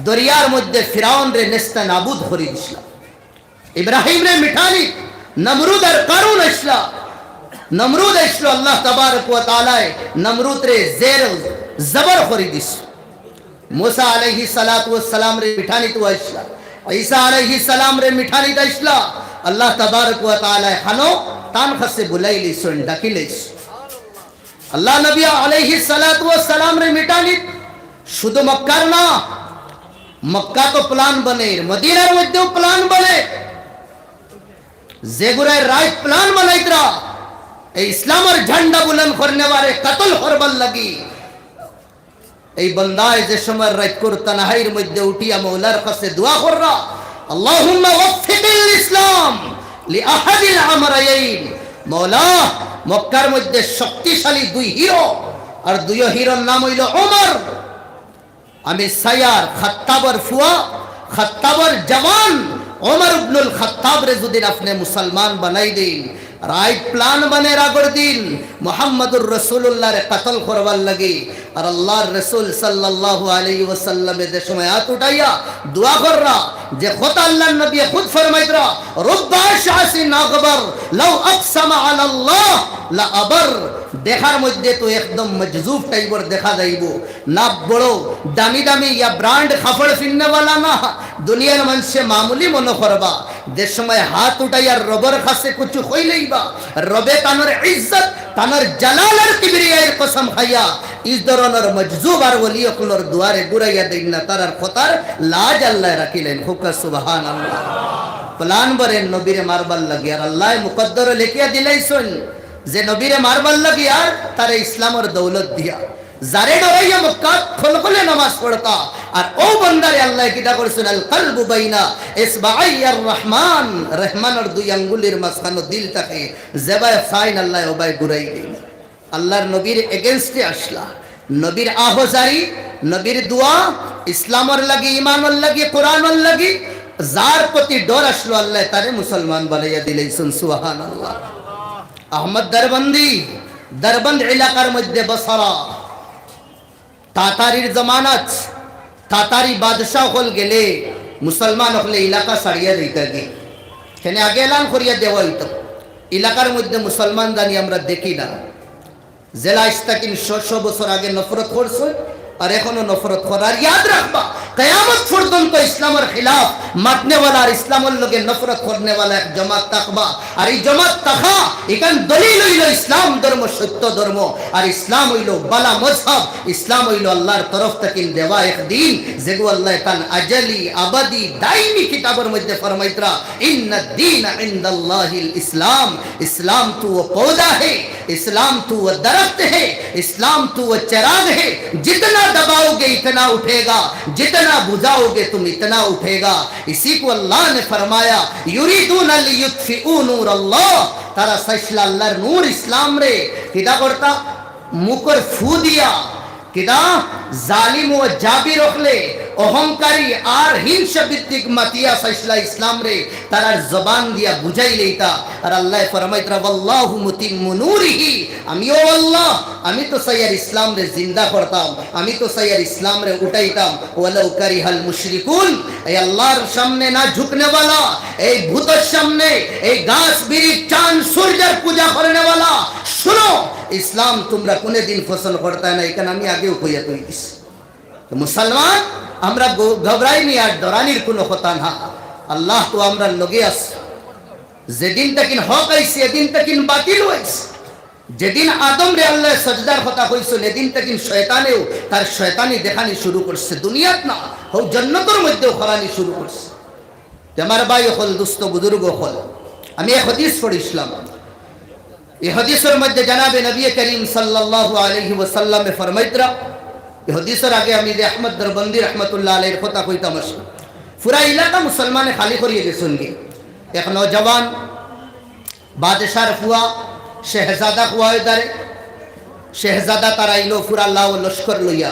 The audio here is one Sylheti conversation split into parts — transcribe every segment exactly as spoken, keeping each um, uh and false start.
দরিয়ার মধ্যে ফিরাউনরে নেস্তানাবুদ করি দিছলা। ইব্রাহিমরে মিটানিত নমরুদ আর কারুন আইছলা। নমরুদ আইছলো, আল্লাহ তাবারক ওয়া তাআলায় নমরুদরে জের জবর করি দিছ। মুসা আলাইহিস সালাতু ওয়াস সালামরে মিটানিত আইছলা। ঈসা আলাইহিস সালামরে মিটানিত আইছলা। আল্লাহ তাবারক ওয়া তাআলায় খানো তান কাছে বুলাইলিছইন, ডাকিলিছইন। আল্লার নবী আলাইহিস সালাতু ওয়াস সালামরে মিটানিত শুধু মক্কার না, মক্কাত plan বনে, মদিনার মধ্যেও plan বনে। যেগুরায় রাইত plan বানাইতরা, এই ইসলামর ঝান্ডা বুলন্দ করনেওয়ারে কতল করবার লাগি, এই বন্দায় যে সময় রাইত করতা নাহাইর মধ্যে উঠিয়া মৌলার কাছে দোয়া কররা, আল্লাহুম্মা ওয়াফফিকিল ইসলাম লি আহাদিল আমরাইন। মৌলা, মক্কার মধ্যে শক্তিশালী দুই হিরো, আর দুইও হিরোর নাম অইলো ওমর। আমি চাইয়ার খাত্তাবর ফুয়া, খাত্তাবর জওয়ান ওমর ইবনুল খাত্তাবরে যুদি আপনে মুসলমান বানাই দেইন, রাইত plan বানের আগর দিন মুহাম্মাদুর রাসূলুল্লাহরে কতল করবার লাগি, আর আল্লার রাসূল সাল্লাল্লাহু আলাইহি ওয়াসাল্লামে যে সময় আত উঠাইয়া দোয়া কররা, যে কথা আল্লার নবী খুদ ফরমাইতরা, রুব্বা আশআসিন আগবার লাউ আকসামা আলাল্লাহ লা আবার। দেখার মধ্যে তো একদম মজজুব type-র দেখা যাইবো, না বড় দামি দামি ইয়া brand কাপড় ফিন্নেওয়ালা না, দুনিয়ার মানষে মামুলি মনো করবা। যে সময় হাত উঠাইয়া রবর কাছে কুছু কইলাইবা, রবে তানর ইজ্জত, তানর জালাল আর কিবরিয়ার কসম খাইয়া, ই ধরনর মজজুব আর ওলি অকলর দুয়ারে ঘুরাইয়া দেইন না, তারার কথার লাজ আল্লায় রাখিলাইন। কউক্কা সুবহানাল্লাহ। Plan বনে নবীরে মারবার লাগি, আর আল্লায় মুকদ্দরো লেখিয়া দিলাইছইন যে নবীরে মারবার লাগি আর তারে ইসলামর দৌলত দিয়া। যারে ডরাইয়া মক্কাত খলখলে নামাজ পড়তা, আর অউ বন্দারে আল্লায় কিতা করছইন, আল কলবু বাইনা ইসবাআইয়ার রহমান, রহমানর দুই আঙ্গুলির মাঝখানো দিল থাকে, যেবায় চাইন আল্লায় অবায় ঘুরাই দেইন। আল্লার নবীর against-এ আসলা, নবীর আহজারি, নবীর দোয়া, ইসলামর লাগি, ইমানর লাগি, কোরআনর লাগি, যার প্রতি ডর আসলো আল্লায় তারে মুসলমান বানাইয়া দিলাইছইন। সুবহানাল্লাহ। আহমদ দরবন্দি, দরবন্দ এলাকার মধ্যে বসরা, তাতারির জমানাত তাতারি বাদশা অকল গেলে মুসলমান অকলে এলাকা ছাড়িয়া যাইতা গি। কেনে আগে এলান করিয়া দেওয়া অইতো, এলাকার মধ্যে মুসলমান জানি আমরা দেখি না। যেলা আইজ থাকি শ শ বছর আগে নফরত করছইন, আর এখনো নফরত কররা। আর ইয়াদ রাখবা, কিয়ামত পর্যন্ত ইসলামর খিলাফ মাতনেওয়ালা আর ইসলামর লগে নফরত করনেওয়ালা এক জমাত থাকবা। আর ই জমাত থাকা, ইখান দলিল অইলো ইসলাম ধর্ম সত্য ধর্ম, আর ইসলাম অইলো বালা মজহব, ইসলাম অইলো আল্লার তরফ থাকি দেওয়া এক দিন, যেগু আল্লায় তান আজলি, আবাদি, দাইমি কিতাবর মধ্যে ফরমাইতরা, ইন্নাদ দীনা ইনদাল্লাহিল ইসলাম, ইসলাম তো ও পৌধা হে, اسلام تو وہ درخت ہے، اسلام تو وہ چراغ ہے، جتنا دباؤ گے اتنا اٹھے گا، جتنا بجھاؤ گے تم اتنا اٹھے گا۔ اسی کو اللہ نے فرمایا، یریدون لیطفئوا نور اللہ، তারা চাইছলা আল্লার নূর ইসলামরে কিতা করতা? মুখর ফু দিয়া। কিতা? জালিম ও জাবির অকলে, অহংকারী আর হিংসাবৃত্তিক মাতিয়া চাইছলা ইসলামরে তারার জবান দিয়া বুঝাইলাইতা। আর আল্লায় ফরমাইতরা, ওয়াল্লাহু মুতিম্মু নূরিহি, আমিও আল্লাহ, আমি তো চাইয়ার ইসলামরে জিন্দা করতাম, আমি তো চাইয়ার ইসলামরে উঠাইতাম। ওয়ালাউ কারিহাল মুশরিকুন, এই আল্লাহর সামনে না ঝুঁকনেওয়ালা, এই ভূতর সামনে, এই গাছ বিরিখ চান সূর্যর পূজা করনেওয়ালা, শুনো, ইসলাম তুমরা কুনুদিন পছন্দ করতায় না, ইখান আমি আগেউ কইয়া থই দিছি। তো মুসলমান, আমরা গ-, ঘবরাইনি আর ডরানির কুনু কথা না। আল্লাহ তো আমরার লগে আছে। যেদিন থাকিন হক আইছে, এদিন থাকিন বাতিল আইছে। যেদিন আদমরে আল্লায় সজদার কথা কইছইন, এদিন থাকিন শয়তানেও তার শয়তানি দেখানি শুরু করছে। দুনিয়াত না, হউ জন্নতর মধ্যেও করানি শুরু করছে। তে আমার ভাই অকল, দোস্ত, বুজুর্গ অকল, আমি এক হাদিস পড়ছিলাম। ই হাদিসর মধ্যে জনাবে নবী করিম সাল্লাল্লাহু আলাইহি ওয়াসাল্লামে ফরমাইতরা, ই হাদিসর আগে আমি যে আহমদ দরবন্দি রহমতুল্লাহ আলাইহির কথা কইতাম আছে, পুরা এলাকা মুসলমানে খালি করিয়া গেছইন গি। এক নওজওয়ান বাদশার ফুয়া, শেহজাদা কওয়া অয় তারে। শেহজাদা তার আইলো পুরা লাও লস্কর লইয়া,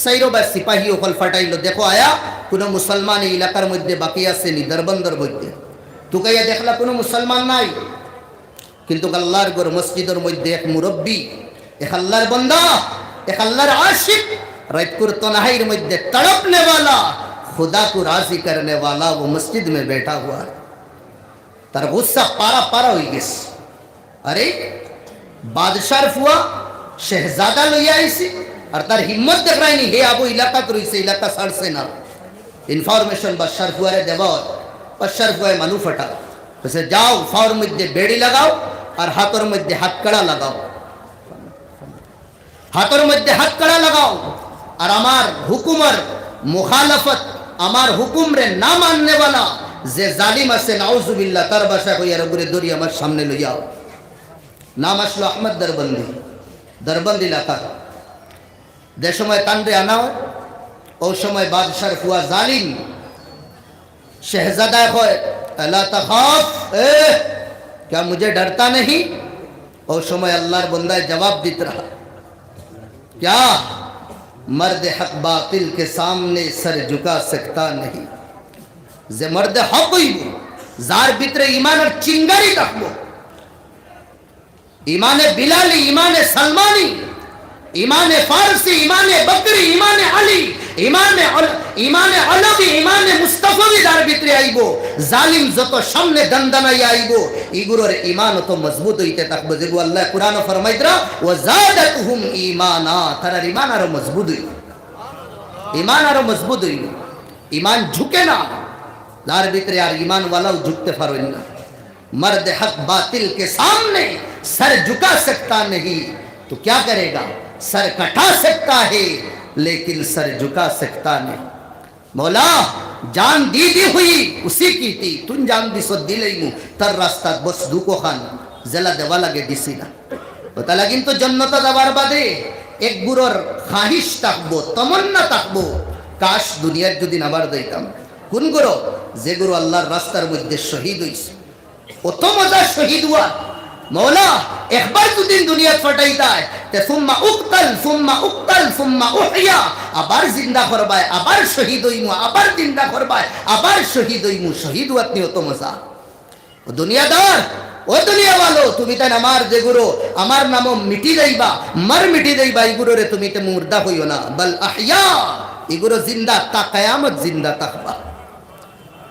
চাইরোবায় সিপাহী অকল ফাটাইলো, দেখো আয়া কুনু মুসলমান এই এলাকার মধ্যে বাকি আছে নি, দরবন্দর মধ্যে। তুকাইয়া দেখলা কুনু মুসলমান নাই, কিন্তু আল্লার ঘর মসজিদর মধ্যে এক মুরব্বি, এক আল্লার বন্দা, এক আল্লার আশিক, রাইতকুর তনহাইর মধ্যে তড়পনে ওয়ালা, খুদা কো রাজি করনে ওয়ালা, ও মসজিদ মে বেঠা হুয়া। তার গুসা পারা পারা অই গেছে। আরে, বাদশার ফুয়া শেহজাদা লইয়া আইছে, আর তার হিম্মত দেখরায়নি, হে আবু এলাকাত রইছে, এলাকা ছাড়ছে না। Information বাদশার ফুয়ারে দেওয়া অয়, বাদশার ফুয়ায় মানু ফাটা। কইছে, "যাও, ফাওর মধ্যে বেড়ি লাগাও আর হাতর মধ্যে হাতকড়া লাগাও।" হাতর মধ্যে হাতকড়া লাগাও, আর আমার হুকুমর মুখালাফত, আমার হুকুমরে না মাননেওয়ালা যে জালিম আছে, নাউজুবিল্লাহ, তার বাসা কইয়ার ওগুরে ধরি আমার সামনে লইয়াও। নাম আসলো আহমদ দরবন্দি, দরবন্দি এলাকার। যে সময় তানরে আনা অয়, ও সময় বাদশার ফুয়া জালিম শেহজাদায় কয়, "আলা তাখাফ, এ, ক্যা মুঝে ডরতা নেহি?" ও সময় আল্লাহর বন্দায় জবাব দিতরা, "ক্যা? মর্দ হক বাতিল কে সামনে সর ঝুকা সকতা নেহি।" যে মর্দে হক অইবো, যার ভিতরে ইমানর চিঙ্গারি থাকবো, ইমানে বিলালি, ইমানে সালমানি, ইমানে ফারসি, ইমানে বকরি, ইমানে আলী, ইমানে আল-, ইমানে আলবি, ইমানে মুস্তফাবি যার ভিতরে আইবো, জালিম যত সামনে দন্দনাইয়া আইবো, ইগুরর ইমান অত মজবুত অইতে থাকবো। যেগু আল্লাহ কোরআনো ফরমাইতরা, "ওয়া জাদাতহুম ঈমানা", তারার ইমান আরো মজবুত অইবো, ইমান আরো মজবুত অইবো। ইমান ঝুঁকে না, যার ভিতরে আর ইমানওয়ালাও ঝুঁকতে পারইন না। मर्द हक बातिल के सामने सर झुका सकता नहीं, तो क्या करेगा? सर कटा सकता है, लेकिन सर झुका सकता नहीं। मौला, जान दी दी हुई उसी की थी, তুইন জান দিছস দিলাইমু, তার রাস্তাত বস দুকো খান, যেলা দেওয়া লাগে দিছি না। অতা লাগিন তো জন্নতো যাওয়ার বাদে এক গুরর খাহিশ থাকবো, তমন্না থাকবো, কাশ দুনিয়ার যুদি আবার যাইতাম। কোন গুরু? যে গুরু আল্লাহর রাস্তার মধ্যে শহীদ অইছে। অত মজা শহীদ অওয়া। মৌলা, একবার যুদি দুনিয়াত ফাটাইতায়, তে সুম্মা উক্তাল, সুম্মা উক্তাল, সুম্মা উহইয়া, আবার জিন্দা করবায়, আবার শহীদ অইমু, আবার জিন্দা করবায়, আবার শহীদ অইমু, শহীদ অওয়াত নি অত মজা। ও দুনিয়াদার, ও দুনিয়াওয়ালো, তুমি তাইন আমার যে গুরু, আমার নামো মিটি যাইবা, মর মিটি যাইবা, ই গুরুরে তুমি তে মুর্দা কইও না, বাল আহইয়া, ই গুরু জিন্দা, তা কিয়ামত জিন্দা থাকবা।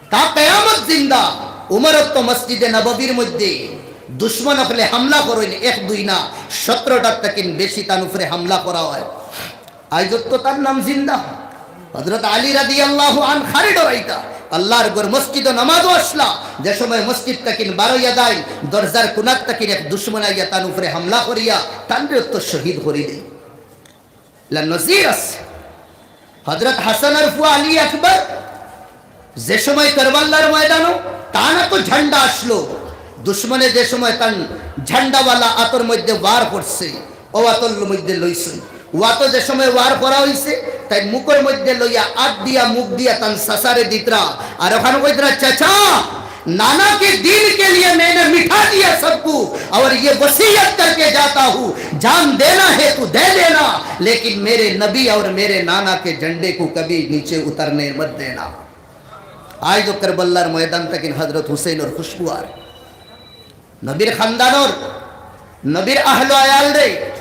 তা কিয়ামত জিন্দা। উমরত্ত মসজিদে নববীর মধ্যে দুশমন অকলে হামলা করইন, এক দুই না, সতেরোটার থাকি বেশি তান উপরে হামলা করা অয়। আইজত্ত তার নাম জিন্দা। হযরত আলী রাদিয়াল্লাহু আনহুরে ডরাইতা। আল্লাহর ঘর মসজিদো নামাজো আসলা, যে সময় মসজিদ থাকি বারইয়া যাইন, দরজার কোনার থাকি এক দুশমন আইয়া তান উপরে হামলা করিয়া তানরে তো শহীদ করি দেয়। লা নজির আছে। হযরত হাসানর ফুয়া আলী আকবর যে সময় কারবাল্লার ময়দানো তান তো ঝান্ডা আসলো, দুশমনে যে সময় তান ঝান্ডাওয়ালা আতর মধ্যে বার করছে, ও আতর মধ্যে লইছে, ও আতো যে সময় বার করা অইছে, তাইন মুখর মধ্যে লইয়া আত দিয়া মুখ দিয়া তান চাচারে দিতরা, আর অখান কইতরা, "চাচা, नाना के दीन के लिए मैंने मिटा दिया सबको, और ये वसीयत करके जाता हूँ, जान देना है तो दे देना, लेकिन मेरे नबी और मेरे नाना के झंडे को कभी नीचे उतरने मत देना।" আইজ কারবাল্লার ময়দান থাকি হযরত হুসেইনর খুশবু আর নবীর খান্দানর, নবীর আহলো আয়ালরে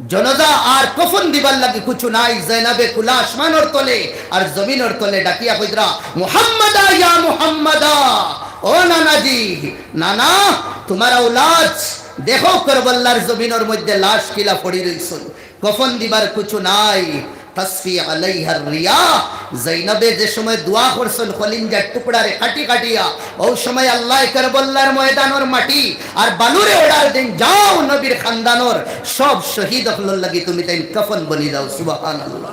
জানাজা আর কফন দিবার লাগি কুছু নাই। জয়নাবে কুলা আসমানর তলে আর জমিনর তলে ডাকিয়া কইতরা, "মুহাম্মাদা ইয়া মুহাম্মাদা, ও নানাজি, নানা, তুমার আওলাদ, দেখো কারবাল্লার জমিনর মধ্যে লাশ কিলা পড়ি রইছইন, কফন দিবার কুছু নাই।" তাসফি আলাইহার রিয়াহ। জৈনবে যে সময় দোয়া করছইন কলিঞ্জার টুকরারে কাটি কাটিয়া, ও সময় আল্লায় কারবাল্লার ময়দানর মাটি আর বালুরে order দেইন, "যাও নবীর খান্দানর সব শহীদ অকলর লাগি তুমি তাইন কফন বনি যাও।" সুবহানাল্লাহ।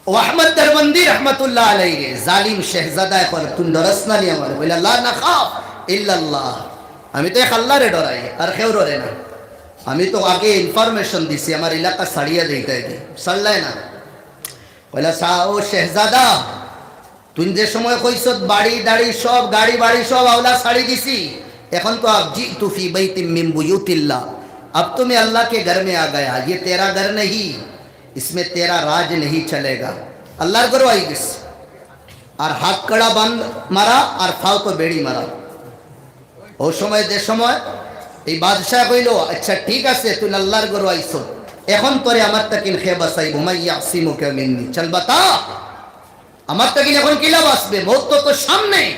ও আহমদ দরবন্দি রহমতুল্লাহ আলাইহি রে, জালিম শেহজাদায় কর, তুই ডরস না নি আমার? বলে, "লা নাখাফ ইল্লাল্লাহ।" আমি তো এক আল্লাহরে ডরাই, আর কেউ ডরে না। আমি তো আগে information দিছি, আমার এলাকা ছাড়িয়া যাইতায় দি, ছাড়লায় না। কইলা, "সা-, ও শেহজাদা, তুই যে সময় কইছত বাড়ি দাড়ি সব, গাড়ি বাড়ি সব আওলা ছাড়ি দিছি, এখন তো আব জিতু ফি বাইতিম মিন বুয়ুতিল্লাহ, আব তো মে আল্লাহ কে ঘর মে আ গয়া, ইয়ে তেরা ঘর নেহি, ইসমে তেরা রাজ নেহি চলেগা।" আল্লাহর ঘরো আই গেছে। আর হাত কড়া বান্ধ মারা, আর ফাও তো বেড়ি মারা। ও সময় যে সময় এই বাদশায় কইলো, "আচ্ছা, ঠিক আছে, তুই আল্লার ঘরো আইছস, এখন তোরে আমার তাকিন কে বাঁচাইবো, মান ইয়াসিমুকা মিন্নি?" চল বাতা, আমার তাকিন এখন কিলা বাঁচবে, মউত তো তোর সামনে।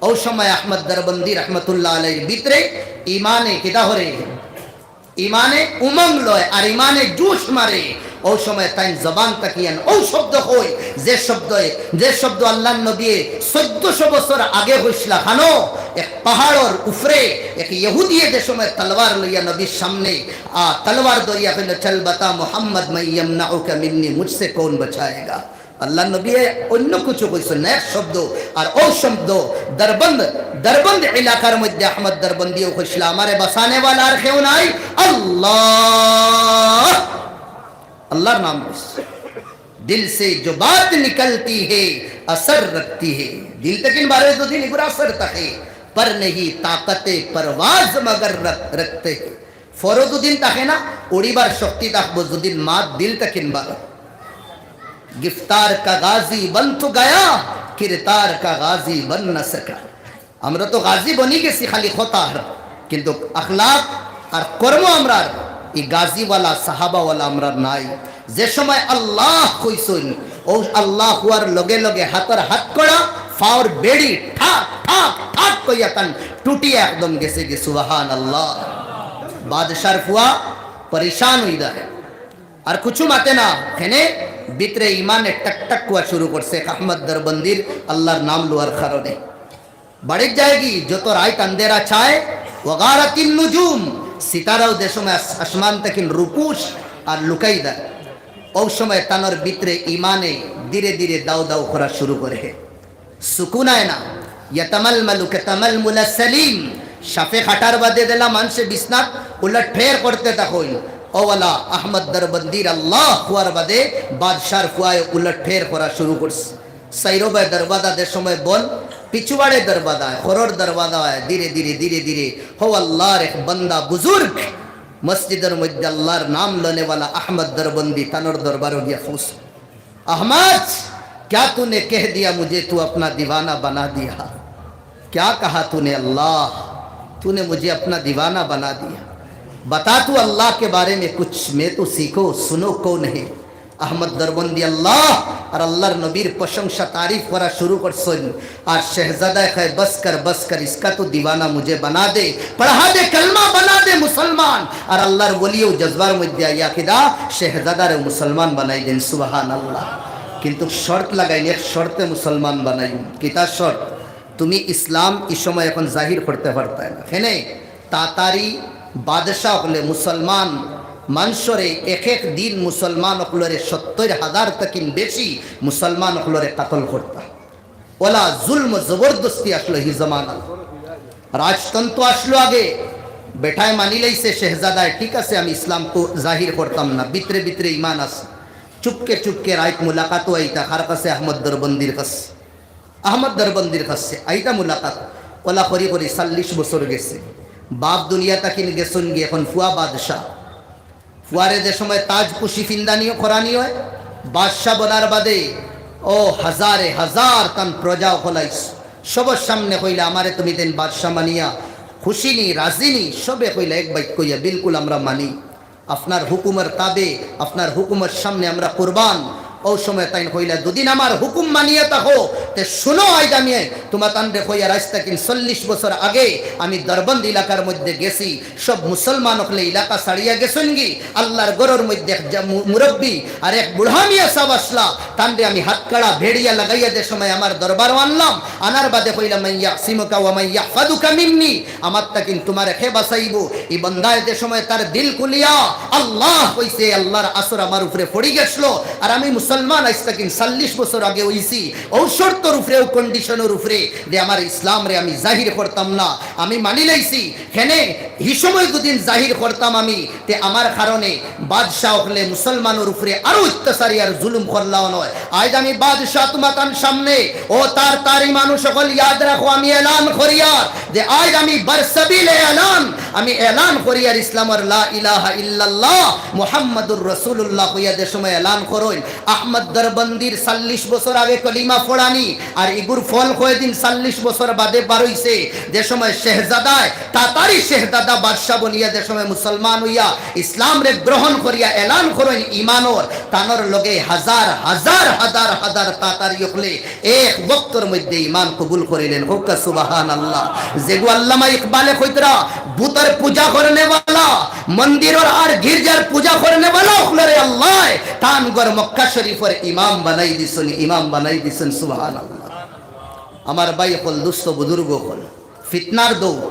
অউ সময় আহমদ দরবন্দি রহমতুল্লাহ আলাইহির ভিতরে ইমানে কিতা হরে, ইমানে উমং লয় আর ইমানে জোশ মারে। অউ সময় তাইন জবান থাকিয়ান অউ শব্দ কইন, যে শব্দে, যে শব্দ আল্লার নবীয়ে চৌদ্দশো বছর আগে কইছলা। খানো এক পাহাড়র উপরে এক ইহুদিয়ে যে সময় তলোয়ার লইয়া নবীর সামনে, আ, তলোয়ার ধরিয়া কইলো, "চল বাতা মুহাম্মদ, মান ইয়ামনাউকা মিন্নি, মুঝসে কৌন বাচায়েগা?" আল্লার নবীয়ে অন্য কিছু কইছইন না, এক শব্দ। আর অউ শব্দ দরবন্দ, দরবন্দ এলাকার মধ্যে আহমদ দরবন্দিও কইছলা, "আমারে বাঁচানে ওয়ালা আর কেউ নাই, আল্লাহ।" আল্লার নাম কইছইন। দিল সে জো বাত নিকলতি হে, আসর রাখতি হে। দিল থাকিন বারইলে যুদি ইগুর আসর থাকে, পর নেহি তাকতে পরওয়াজ মগর রখ-, রখতে হে। পরও যুদি থাকে না, উড়িবার শক্তি থাকবো যুদি মাত দিল থাকিন বারয়। গিফতার কা গাজি বন তো গয়া, কিরদার কা গাজি বন না সকা। আমরা তো গাজী বনি গেছি খালি কথার, কিন্তু আখলাক আর কর্ম আমরার ই গাজীওয়ালা, সাহাবাওয়ালা আমরার নাই। যে সময় আল্লাহ কইছইন, অউ আল্লাহ কওয়ার লগে লগে হাতর হাতকড়া, পাওর বেড়ি ঠাক ঠাক ঠাক কইয়া তান টুটিয়া একদম গেছেগি। সুবহানাল্লাহ। বাদশার ফুয়া পরেশান অইযায়, আর কুছু মাতে না। হেনে ভিতরে ইমানে টকটক কওয়া শুরু করছে আহমদ দরবন্দির আল্লার নাম লওয়ার কারণে। বাড়িত যায়গি, যত রাইত আন্দেরা ছায়, ওয়াগারাতিন নুজুম, সিতারাও যে সময় আস-, আসমান থাকিন রুপুশ আর লুকাই দেয়, অউ সময় তানর ভিতরে ইমানে ধীরে ধীরে দাউ দাউ করা শুরু করে। সুকুন আয় না, ইয়াতামালমালু কাতামালমুলা সালিম, সাপে কাটার বাদে যেলা মানষে বিছনাত উলট ফের করতে থাকইন, অউলা আহমদ দরবন্দির আল্লাহ কওয়ার বাদে বাদশার ফুয়ায় উলট ফের করা শুরু করছে। চাইরোবায় দরওয়াজা যে সময় বন্ধ, পিছুবাড়ে দরওয়াজা অয়, ঘরর দরওয়াজা অয়, ধীরে ধীরে, ধীরে ধীরে, হউ আল্লার এক বান্দা বুজুর্গ, মসজিদর মধ্যে আল্লার নাম লনেওয়ালা আহমদ দরবন্দি তানর দরবারো গিয়া পৌঁছে। "আহমদ, ক্যা তূনে কহ দিয়া মুঝে, তূ আপনা দিওয়ানা বনা দিয়া?" کیا کہا تو نے اللہ؟ تو نے مجھے اپنا دیوانہ بنا دیا۔ بتا تو اللہ کے بارے میں کچھ، میں تو سیکھو سنو کون ہے؟ আহমদ দরবন্দি আল্লাহ আর আল্লার নবীর প্রশংসা তারিফ করা শুরু করছইন। আর শেহজাদায় কয়, "বস কর, বস কর, ইসকা তো দিওয়ানা মুঝে বনা দে, পড়া দে, কলমা বনা দে মুসলমান।" আর আল্লার ওলিও জজবার মধ্যে আইয়া কিতা শেহজাদারে মুসলমান বানাই দেইন। সুবহানাল্লাহ। কিন্তু শর্ত লাগাইন, এক শর্তে মুসলমান বানাইন। কিতা শর্ত? তুমি ইসলাম ই সময় এখন জাহির করতে পারতায় না। কেনে? তাতারি বাদশা অকলে মুসলমান মানষরে এক এক দিন মুসলমান অকলরে সত্তইর হাজার থাকিন বেশি মুসলমান অকলরে কাতল করতা। অলা জুলম জবরদস্তি আছলো হি জমানা। রাজতন্ত্র আছলো আগে, বেটায় মানি লইছে শেহজাদায়, ঠিক আছে, আমি ইসলাম তো জাহির করতাম না, ভিতরে ভিতরে ইমান আছে। চুপকে চুপকে রাইত মুলাকাত অইতা, কার কাছে? আহমদ দরবন্দির কাছে। আহমদ দরবন্দির কাছে আইতা মুলাকাত, অলা করি করি চল্লিশ বছর গেছে। বাপ দুনিয়া থাকিন গেছইন গি, এখন ফুয়া বাদশা। ফুয়ারে যে সময় তাজ পুশি ফিন্দানি করানি অয়, বাদশা বনার বাদে, ও হাজারে হাজার তান প্রজা অকল আইছে, সবর সামনে কইলা, "আমারে তুমি দেন বাদশা মানিয়া খুশি নি, রাজি নি?" সবে কইলা এক বাক্য ইয়া, "বিলকুল আমরা মানি।" আপনার হুকুমর তাবে, আপনার হুকুমর সামনে আমরা কুরবান। অউ সময় তাইন কইলা, "দুদিন আমার হুকুম মানিয়া থাকো, তে শুনো, আইজ আমি তুমা তানরে কইয়ার, আইজ থাকিন চল্লিশ বছর আগে আমি দরবন্দ এলাকার মধ্যে গেছি, সব মুসলমান অকলে এলাকা ছাড়িয়া গেছইন গি, আল্লার ঘরর মধ্যে এক জা-, মু-, মুরব্বি আর এক বুড়া মিয়া সাব আছলা, তানরে আমি হাতকড়া ভেড়িয়া লাগাইয়া যে সময় আমার দরবারো আনলাম, আনার বাদে কইলাম, 'মান ইয়াসিমুকা ওয়া মান ইয়াহফাজুকা মিন্নি', আমার থাকিন তুমারে কে বাঁচাইবো? ই বন্দায় যে সময় তার দিল খুলিয়া আল্লাহ কইছে, আল্লার আসর আমার উপরে পড়ি গেছলো, আর আমি মুসলমান আইজ থাকিন চল্লিশ বছর আগে অইছি, অউ শর্তর উপরে, অউ কন্ডিশনর উপরে যে আমার ইসলামরে আমি জাহির করতাম না, আমি মানি লাইছি। কেনে হি সময় যুদি জাহির করতাম আমি, তে আমার কারণে বাদশা অকলে মুসলমানর উপরে আরো অত্যাচারী আর জুলুম করলা অনয়। আইজ আমি বাদশা তুমা তান সামনে, ও তারতারি মানুষ অকল ইয়াদ রাখো, আমি এলান করিয়ার যে আইজ আমি বরসাবিল এলান, আমি এলান করিয়ার ইসলামর লা ইলাহা ইল্লাল্লাহ মুহাম্মাদুর রাসূলুল্লাহ কইয়া যে সময় এলান করইন, আহমদ দরবন্দির চল্লিশ বছর আগে কলিমা পড়ানি, আর ইগুর ফল কয়দিন চল্লিশ বছর বাদে বারইছে, যে সময় শেহজাদায়, তাতারি শেহজাদা বাদশা বনিয়া যে সময় মুসলমান অইয়া ইসলামরে গ্রহণ করিয়া এলান করইন ইমানর, তানর লগে হাজার হাজার হাজার হাজার তাতারি অকলে এক বক্তর মধ্যে ইমান কবুল করিলেন। কউক্কা সুবহানাল্লাহ। যেগু আল্লামা ইকবালে কইতরা, বুতর পূজা করনেওয়ালা, মন্দিরর আর গির্জার পূজা করনেওয়ালা অকলরে আল্লায় তান ঘর মক্কা শরীফর ইমাম বানাই দিছইন, ইমাম বানাই দিছইন। সুবহানাল্লাহ। আমার ভাই অকল, দুস্ত বুজুর্গ অকল, ফিতনার দৌর,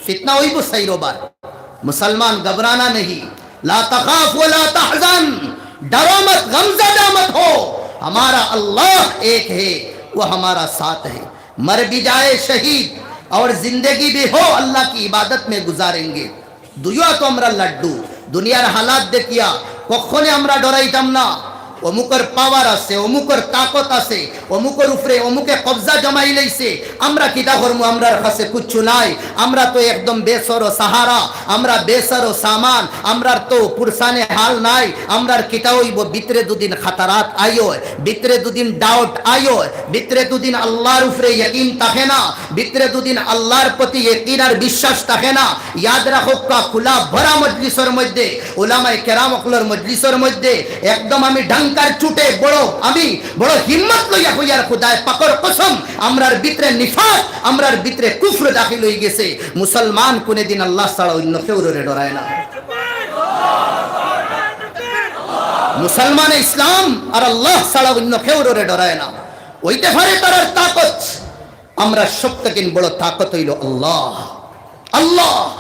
ফিতনা অইবো চাইরোবার। মুসলমান, ঘবরানা নেহি, লা তাখাফ ওয়া লা তাহজান, ডরো মত, গমজদা মত হো, হামারা আল্লাহ এক হে, ও হামারা সাথ হে। মর ভি জায়ে শহীদ অর জিন্দেগি ভি হো, আল্লাহ কি ইবাদত মে গুজারেঙ্গে। দুইও তো আমরা লাড্ডু। দুনিয়ার হালাত দেখিয়া কখনে আমরা ডরাইতাম না। অমুকর পাওয়ার আছে, অমুকর তাকত আছে, অমুকর উপরে অমুকে কবজা জমাই লইছে, আমরা কিতা করমু? আমরার কাছে কুচ্ছু নাই। আমরা তো একদম বেসর ও সাহারা, আমরা বেসর ও সামান, আমরার তো পুরসানে হাল নাই। আমরার কিতা অইবো? ভিতরে দুদিন খাতারাত আইও, ভিতরে দুদিন ডাউট আইও, ভিতরে দুদিন আল্লাহর উপরে ইয়াকিন থাকে না, ভিতরে দুদিন আল্লাহর প্রতি ইয়াকিন আর বিশ্বাস থাকে না। ইয়াদ রাখউক্কা, খোলা ভরা মজলিসর মধ্যে, উলামায়ে কেরাম অকলর মজলিসর মধ্যে একদম আমি ডাঙ্কার চুটে বড়, আমি বড় হিম্মত লইয়া কইয়ার, খুদায় পাকর কসম, আমরার ভিতরে নিফাক, আমরার ভিতরে কুফর দাখিল অইগেছে। মুসলমান কুনুদিন আল্লাহ ছাড়া অইন্য কেউররে ডরায় না। মুসলমানে ইসলাম আর আল্লাহ ছাড়া অইন্য কেউররে ডরায় না। অইতে পারে তারার তাকত, আমরার সব থাকি বড় তাকত অইলো আল্লাহ। আল্লাহ,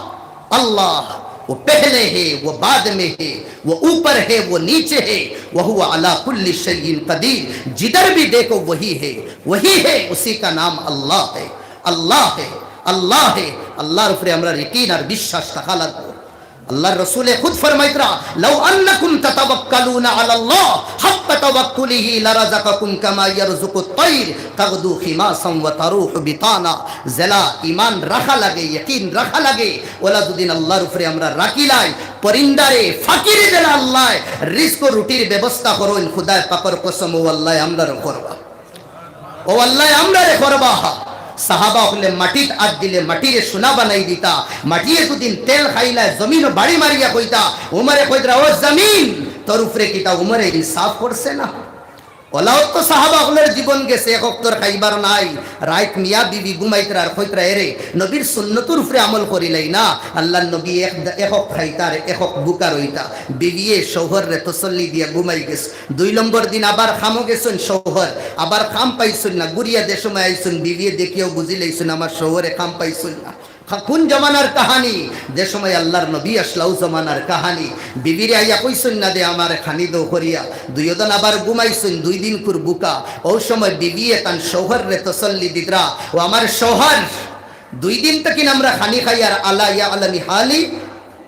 আল্লাহ, ও পেহলে হে, ও বাদ মে হে, ও উপর হে, ও নিচে হে, ও হুয়া আলা কুল্লি শাইইন কদির। জিধর ভি দেখো ওহি হে, ওহি হে, উসি কা নাম আল্লাহ হে, আল্লাহ হে, আল্লাহ হে। আল্লাহর উপরে আমরার ইয়াকিন আর বিশ্বাস থাকা লাগবো। আল্লাহর রসুলে খুদ ফরমাইতরা, "লাউ আন্নাকুম তাতাওয়াক্কালুনা আলাল্লাহ হাক্কা তাওয়াক্কুলিহি লারাযাকাকুম কামা ইয়ারযুকুত তাইর তাগদু খিমাসান ওয়া তারুহু বিতানা।" যেলা ইমান রাখা লাগে, ইয়াকিন রাখা লাগে, ওলা যুদি আল্লাহর উপরে আমরা রাখিলাই, পরিন্দারে, ফাকিরে যেলা আল্লায় রিজক রুটির ব্যবস্থা করইন, খুদায় পাকর কসম, ও আল্লায় আমরারও করবা। ও আল্লায় আমরারে করবা। সাহাবা অকলে মাটিত আত দিলে মাটিরে সোনা বানাই দিতা। মাটিয়ে দুদিন তেল খাইলা, জমিনও বাড়ি মারিয়া কইতা, উমরে কইতরা, "ও জমিন, তোর উপরে কিতা উমরে ইনসাফ করছে না?" ওলাও তো সাহাবা অকলর জীবন গেছে, এক অক্তর খাইবার নাই। রাইত মিয়া বিবি ঘুমাইতরা আর কইতরা, "এরে, নবীর সুন্নতর উপরে আমল করিলাই না।" আল্লাহর নবী এক, এক অক্ত খাইতা আর এক অক্ত ভুকা রইতা। বিবিয়ে শৌহররে তসল্লি দিয়া ঘুমাই গেছে। দুই নম্বর দিন আবার কামো গেছইন শৌহর, আবার কাম পাইছইন না, ঘুরিয়া যে সময় আইছইন, বিবিয়ে দেখিয়াও বুঝিলাইছইন আমার শৌহরে কাম পাইছইন না। খা-, কোন জমানার কাহানি? যে সময় আল্লাহর নবী আসলা, অউ জমানার কাহানি। বিবিরে আইয়া কইছইন না দে, "আমারে খানি দেও" করিয়া। দুইওজন আবার ঘুমাইছইন, দুই দিন কুর ভুকা। অউ সময় বিবিয়ে তান শৌহররে তসল্লি দিতরা, "ও আমার শৌহর, দুই দিন থাকি আমরা খানি খাইয়ার, আলা ইয়ালামি হালি।"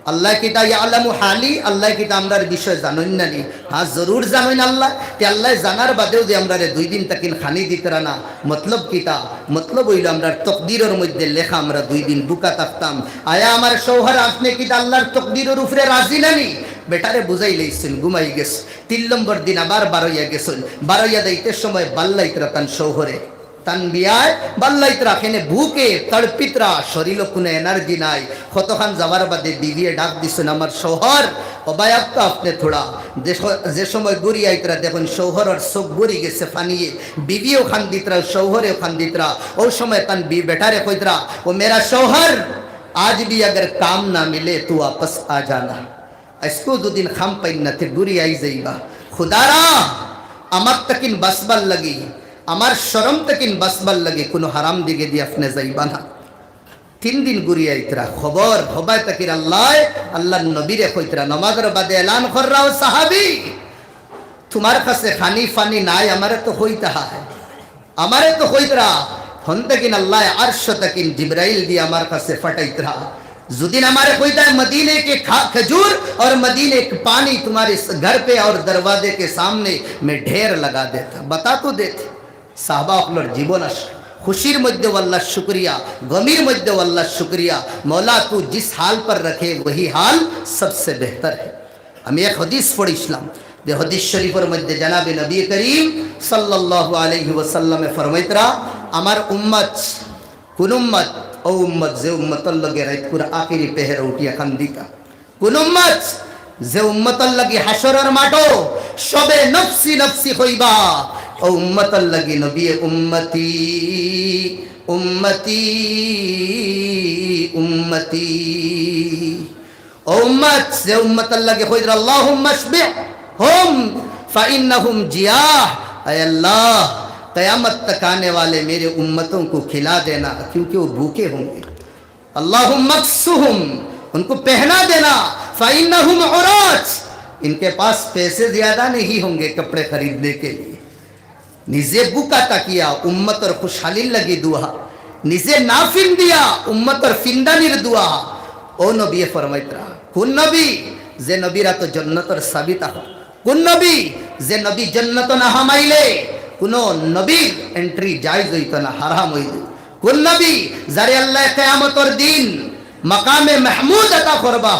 আল্লায় কিতা ইয়ালামু হালি, আল্লায় কিতা আমরার বিষয় জানইন না নি? হ্যাঁ, জরুর জানইন আল্লায়। তে আল্লায় জানার বাদেও যে আমরারে দুই দিন থাকি খানি দিতরা না, মতলব কিতা? মতলব অইলো আমরার তকদিরর মধ্যে লেখা আমরা দুই দিন ভুকা থাকতাম। আয়া আমার শৌহর, আপনে কিতা আল্লাহর তকদিরর উপরে রাজি না নি? বেটারে বুঝাইলাইছইন, ঘুমাই গেছে। তিন নম্বর দিন আবার বারইয়া গেছইন। বারইয়া যাইতে সময় বাল্লাইতরা তান শৌহরে। তান বিয়ায় বাল্লাইতরা, কেনে ভুকে তড়পিতরা, শরীলো কুনু energy নাই। কতখান যাওয়ার বাদে বিবিয়ে ডাক দিছইন, "আমার শৌহর, ও ভাই, আপ তো আপনে থোড়া।" যে স-, যে সময় ঘুরি আইতরা, দেখইন শৌহরর চোখ ভরি গেছে পানিয়ে। বিবিও কান্দিতরা, শৌহরেও কান্দিতরা। অউ সময় তান বি-, বেটারে কইতরা, "ও মেরা শৌহর, আজ ভি অগর কাম না মিলে তো ওয়াপস আ জানা।" আইজকেও দুদিন কাম পাইন না, তে ঘুরি আই যাইবা। খুদারা, আমার থাকি বাঁচবার লাগি, আমার শরম থাকি বাঁচবার লাগি কুনু হারাম দিকেদি আপনে যাইবা না। তিন দিন ঘুরি আইতরা, খবর হবায় থাকি আল্লায়, আল্লাহর নবীরে কইতরা, নমাজর বাদে এলান কররা, "ও সাহাবী, তুমার কাছে খানি পানি নাই, আমারে তো কইতা হায়।" আমারে তো কইতরা, হন থাকি আল্লায় আরশ থাকি জিব্রাইল দিয়া আমার কাছে পাঠাইতরা। যুদিন আমারে কইতায়, "মদিনে কে খা-, খেজুর অর মদিনে কে পানি তুমারে ইস ঘর পে অর দরওয়াজে কে সামনে মে ঢের লাগা দেতা, বাতা তো দেতে।" সাহাবা অকলর জীবন আস-, খুশির মধ্যেও আল্লাহর শুকরিয়া, গমির মধ্যেও আল্লাহর শুকরিয়া। মওলা তু জিস হাল পর রখে ওহি হাল সবসে বেহতর হে। আমি এক হাদিস পড়ছিলাম, যে হাদিস শরীফর মধ্যে জনাবে নবী করিম সাল্লাল্লাহু আলাইহি ওয়াসাল্লামে ফরমাইতরা, আমার উম্মত, কোন উম্মত? ও উম্মত, যে উম্মতর লগে রাইতকুর আখেরি পেহের উঠিয়া কান্দিতা। কোন উম্মত? যে উম্মতর লাগি হাশরর মাঠো সবে নফসি নফসি কইবা, ও উম্মতর লাগি নবী উম্মতি, উম্মতি, উম্মতি। ও উম্মত, যে উম্মতর লাগি কইরা, আল্লাহুম্মা আশবিহুম ফাইন্নাহুম জিয়াহ। اے اللہ، قیامت تک آنے والے میرے امتوں کو کھلا دینا، کیونکہ وہ بھوکے ہوں گے۔ اللہم اکسہم، ان کو پہنا دینا، فإنہم عراۃ، ان کے پاس پیسے زیادہ نہیں ہوں گے کپڑے خریدنے کے لیے۔ নিজে ভুকা থাকিয়া উম্মতর খুশহালির লাগি দোয়া, নিজে না ফিন্দিয়া উম্মতর ফিন্দানির দোয়া। ও নবী ফরমাইতরা, কোন নবী? যে নবীর আতো জন্নতর চাবি থাকো। কোন নবী? যে নবী জন্নত না হামাইলে কোনো নবীর এন্ট্রি জায়েজ হইতো না, হারাম হইতো। কোন নবী? যারে আল্লাহ কিয়ামতর দিন মাকামে মাহমুদ আতা করবা।